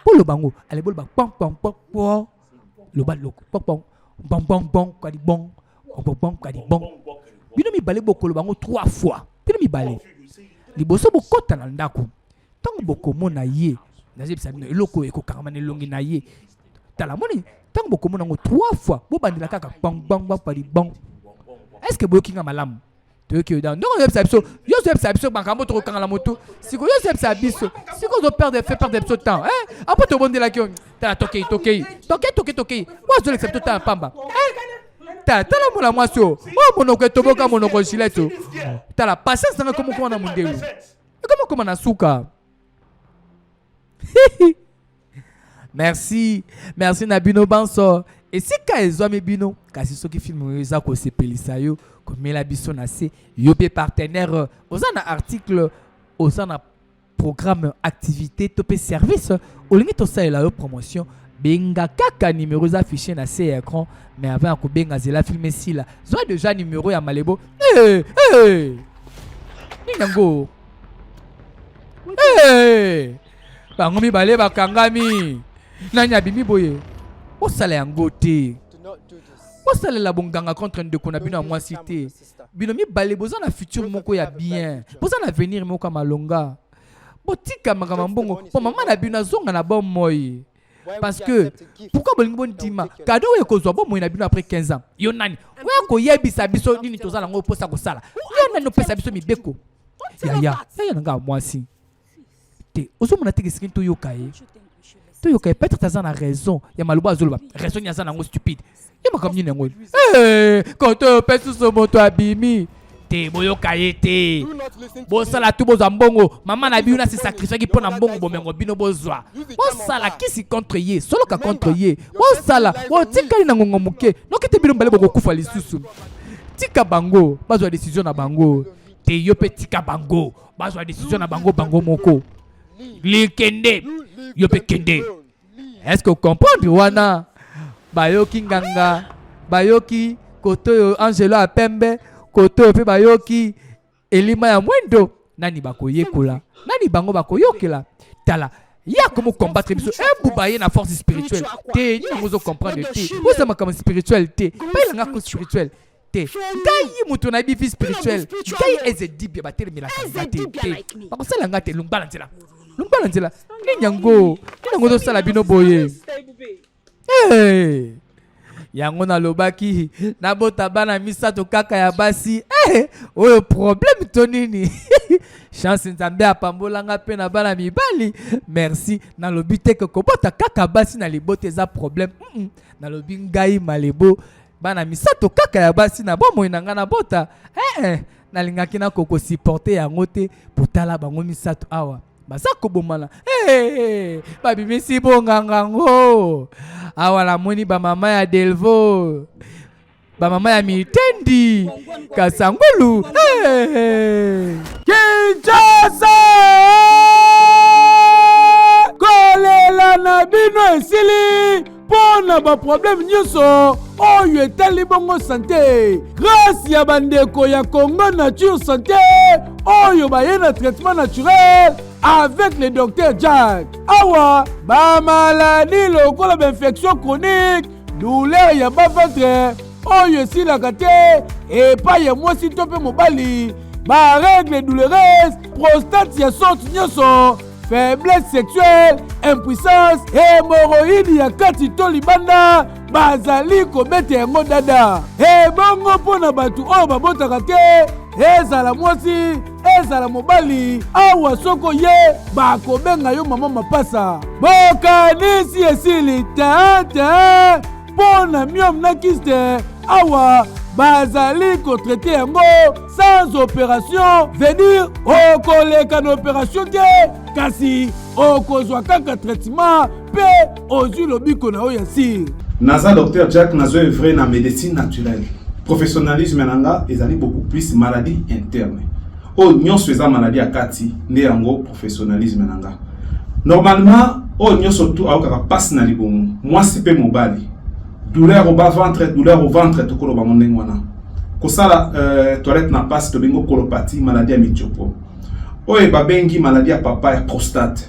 boloba yango. Ale, boloba pom pom pom po, loba loko pom pom bon bon bon kadi bon bon bon kadi bon. Bino mibale bokoloba yango trois fois, bino mibale, liboso bokɔta na ndako. Ntango bokomona ye, nazebisa bino eloko oyo ekokangama na elongi na ye. Tala moni, ntango bokomona yango trois fois, bobandela kaka bang bang bang pali bon. Est ce que boyoki nga malamu? Toyoki yo. Ndenge ozoyebisa biso, yo ozoyebisa biso makambo tokokanga na motu. Sikoyo yo ozoyebisa biso, sikoyo ozoperdre, fait perdre biso temps. Apo tobondelaki yo. Tala, tokei, tokei, tokei, tokei, tokei, oyo azolekisa biso temps pamba. Tala, tala mwana mwasi oyo, oyo monoko etoboka, monoko Gillette. Tala, patience nanga ekomi koma na mondelu, ekomi. Tokoma na suka. Merci, merci na bino banso. Esika ezwami bino, kasi soki film oyo eza kosepelisa yo, komela biso na se, yo pe partenaire, oza na article, oza na programme, activité to pe service, olingi tosalela yo promotion, benga kaka numéro eza affiché na se ya écran, mais avant ya kobenga zela film esila, zwa déjà numéro ya Malebo. Hey, hey. Nini yango? Hey! Bango mibale bakangami. Nani abimi boye? Bosala yango te. Bosalela bonganga contre ndeko na bino ya mwasi te. Bino mibale boza na futur moko ya bien. Boza na avenir moko ya malonga. Botika makambo ya mbongo mpo mama na bino azonga na bomoi. Parce que pourquoi bolingi bondima cadeau oyo ekozwa bomoi na bino après 15 ans? Yo nani oya koyebisa biso nini toza nango mposa kosala? Yo nani opesa biso mibeko? Yaya, yaya na nga mwasi te, ozomona te esengeli toyoka ye, toyoka ye. Peut-être aza na raison ya maloba azoloba, raison nini aza nango? Stupide ye, makambo nini yango? Kote oyo mpe susu moto abimi te, boyoka ye te. Bosala tu bozwa mbongo. Mama na bino asisacrifiaki mpo na mbongo, bomengo bino bozwa. Bosala kisi contre ye, soloka contre ye, bosala. Botikali na ngongo moke, noki te bino mibale bokokufa lisusu. Tika bango bazwa décision na bango te. Yo mpe tika bango bazwa décision na bango, bango moko. Likende, yo mpe kende. Est-ce que comprendre wana? Bayoki nganga, bayoki kote oyo angelo ya pembe, kote oyo mpe bayoki elima ya mwendo. Nani bakoyekola? Nani bango bakoyokela? Tala ye akomi combattre biso, ebuba ye na force spirituelle te. Nini yango ozocomprendre te? Oza makambo spirituel te, bayelanga ko spirituel te. Ngai moto nayebi vie spirituelle, ngai eze dibia, batelemelaka nga te te, bakosala nga te. Lumbala nzela, lumbala nzela. Nini yango? Nini yango ozosala bino boye? Hey! Yango nalobaki nabota bana misato kaka ya basi. Hey! Oyo problème to nini? Chance Nzambe apambolanga mpe na bana mibali, merci. Nalobi te ke kobota kaka basi na libota eza problème. Nalobi ngai Malebo, bana misato kaka ya basi na bomoi na ngai nabota, eh, nalingaki nakoko supporter yango te. Potala bango misato awa baza kobomana. Hey, babimisi bonganga ngo awa. Namoni bamama ya Delvo, bamama ya Mitendi Kasangulu. Hey. Kinshasa, kolela na bino esili mpo na baproblème nyonso oyo etali bongo santé, grâce ya bandeko ya Congo Nature Santé oyo baye na traitement naturel avec le docteur Jack. Awa bamaladi lokola bainfection chronique, douleur ya bas-ventre oyo esilaka te epai ya mwasi to mpe mobali, barègle douloureuse, prostate ya sorte nyonso, faiblesse sexuelle, impuissance, hémorroïde ya kati to libanda, bazali kobeta yango dada. Ebongo mpo na bato oyo babotaka te, ezala mwasi, ezala mobali, awa soko ye bakobenga yo mama mapasa. Bokanisi esili te te. Mpo na myome na kyste, awa bazali kotraite yango sans opération, veut dire okoleka na opération te, kasi okozwa kaka traitement mpe ozwi lobiko na oyo ya sire. Naza Dr Jack, nazo œuvrer na médecine naturelle. Professionnalisme na nga ezali beaucoup plus maladie interne. Oyo nyonso eza maladie ya kati, nde yango professionnalisme na nga. Normalement, oyo nyonso tu ayokaka pasi na libumu, mwasi mpe mobali, douleur au bas ventre, douleur au ventre, tokoloba ngo ndenge wana. Kosala toilette na pasi, tobengi colopathie, maladie ya mitiopo. Oyo babengi maladie ya papa ya prostate,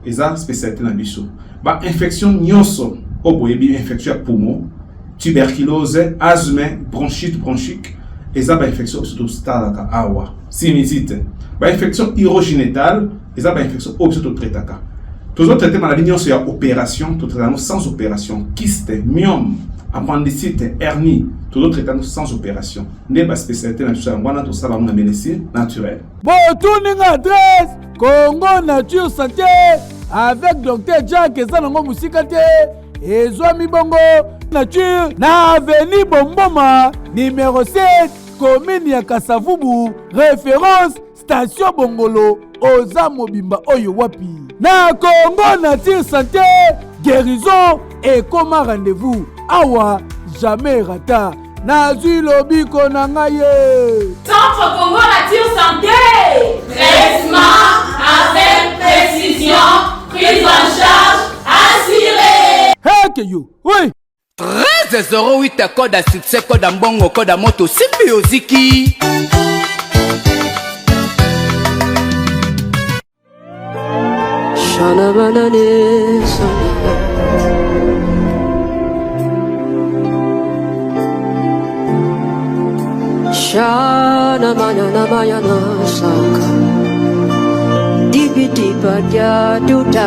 eza spécialité na biso. Ba infection nyonso oyo boyebi, infection ya poumon, tuberculose, asthme, bronchite bronchique, eza ba infection biso tosalaka awa. Sinusite, ba infection urogénitale, eza ba infection oyo biso totraitaka. Tozotraite maladie nyonso ya opération, totraite yango sans opération. Kyste, myome, appendicite, hernie, tozotraite yango sans opération. Nde baspécialité na biso yango wana, tosala yango na médecine naturelle. Botuni nga adresse: Congo Nature Santé avec Dr Jack eza nango mosika te, ezwami bongo nature na avenue Bomboma, numéro 7, commune ya Kasavubu, référence. Station Bongolo oza mobimba oyo wapi? Na Congo Nature Santé guérison ekoma rendez-vous awa jamais rata nazwi lobiko na ngai ye. Centre Congo Nature Santé. Traitement avec précision, prise en charge assurée. Heke yo oui. 13 08 code ya succès, code ya mbongo, code ya moto, simbi oziki. Shana manane sana. Shana manana mayana saka. Dibi diba ya duta.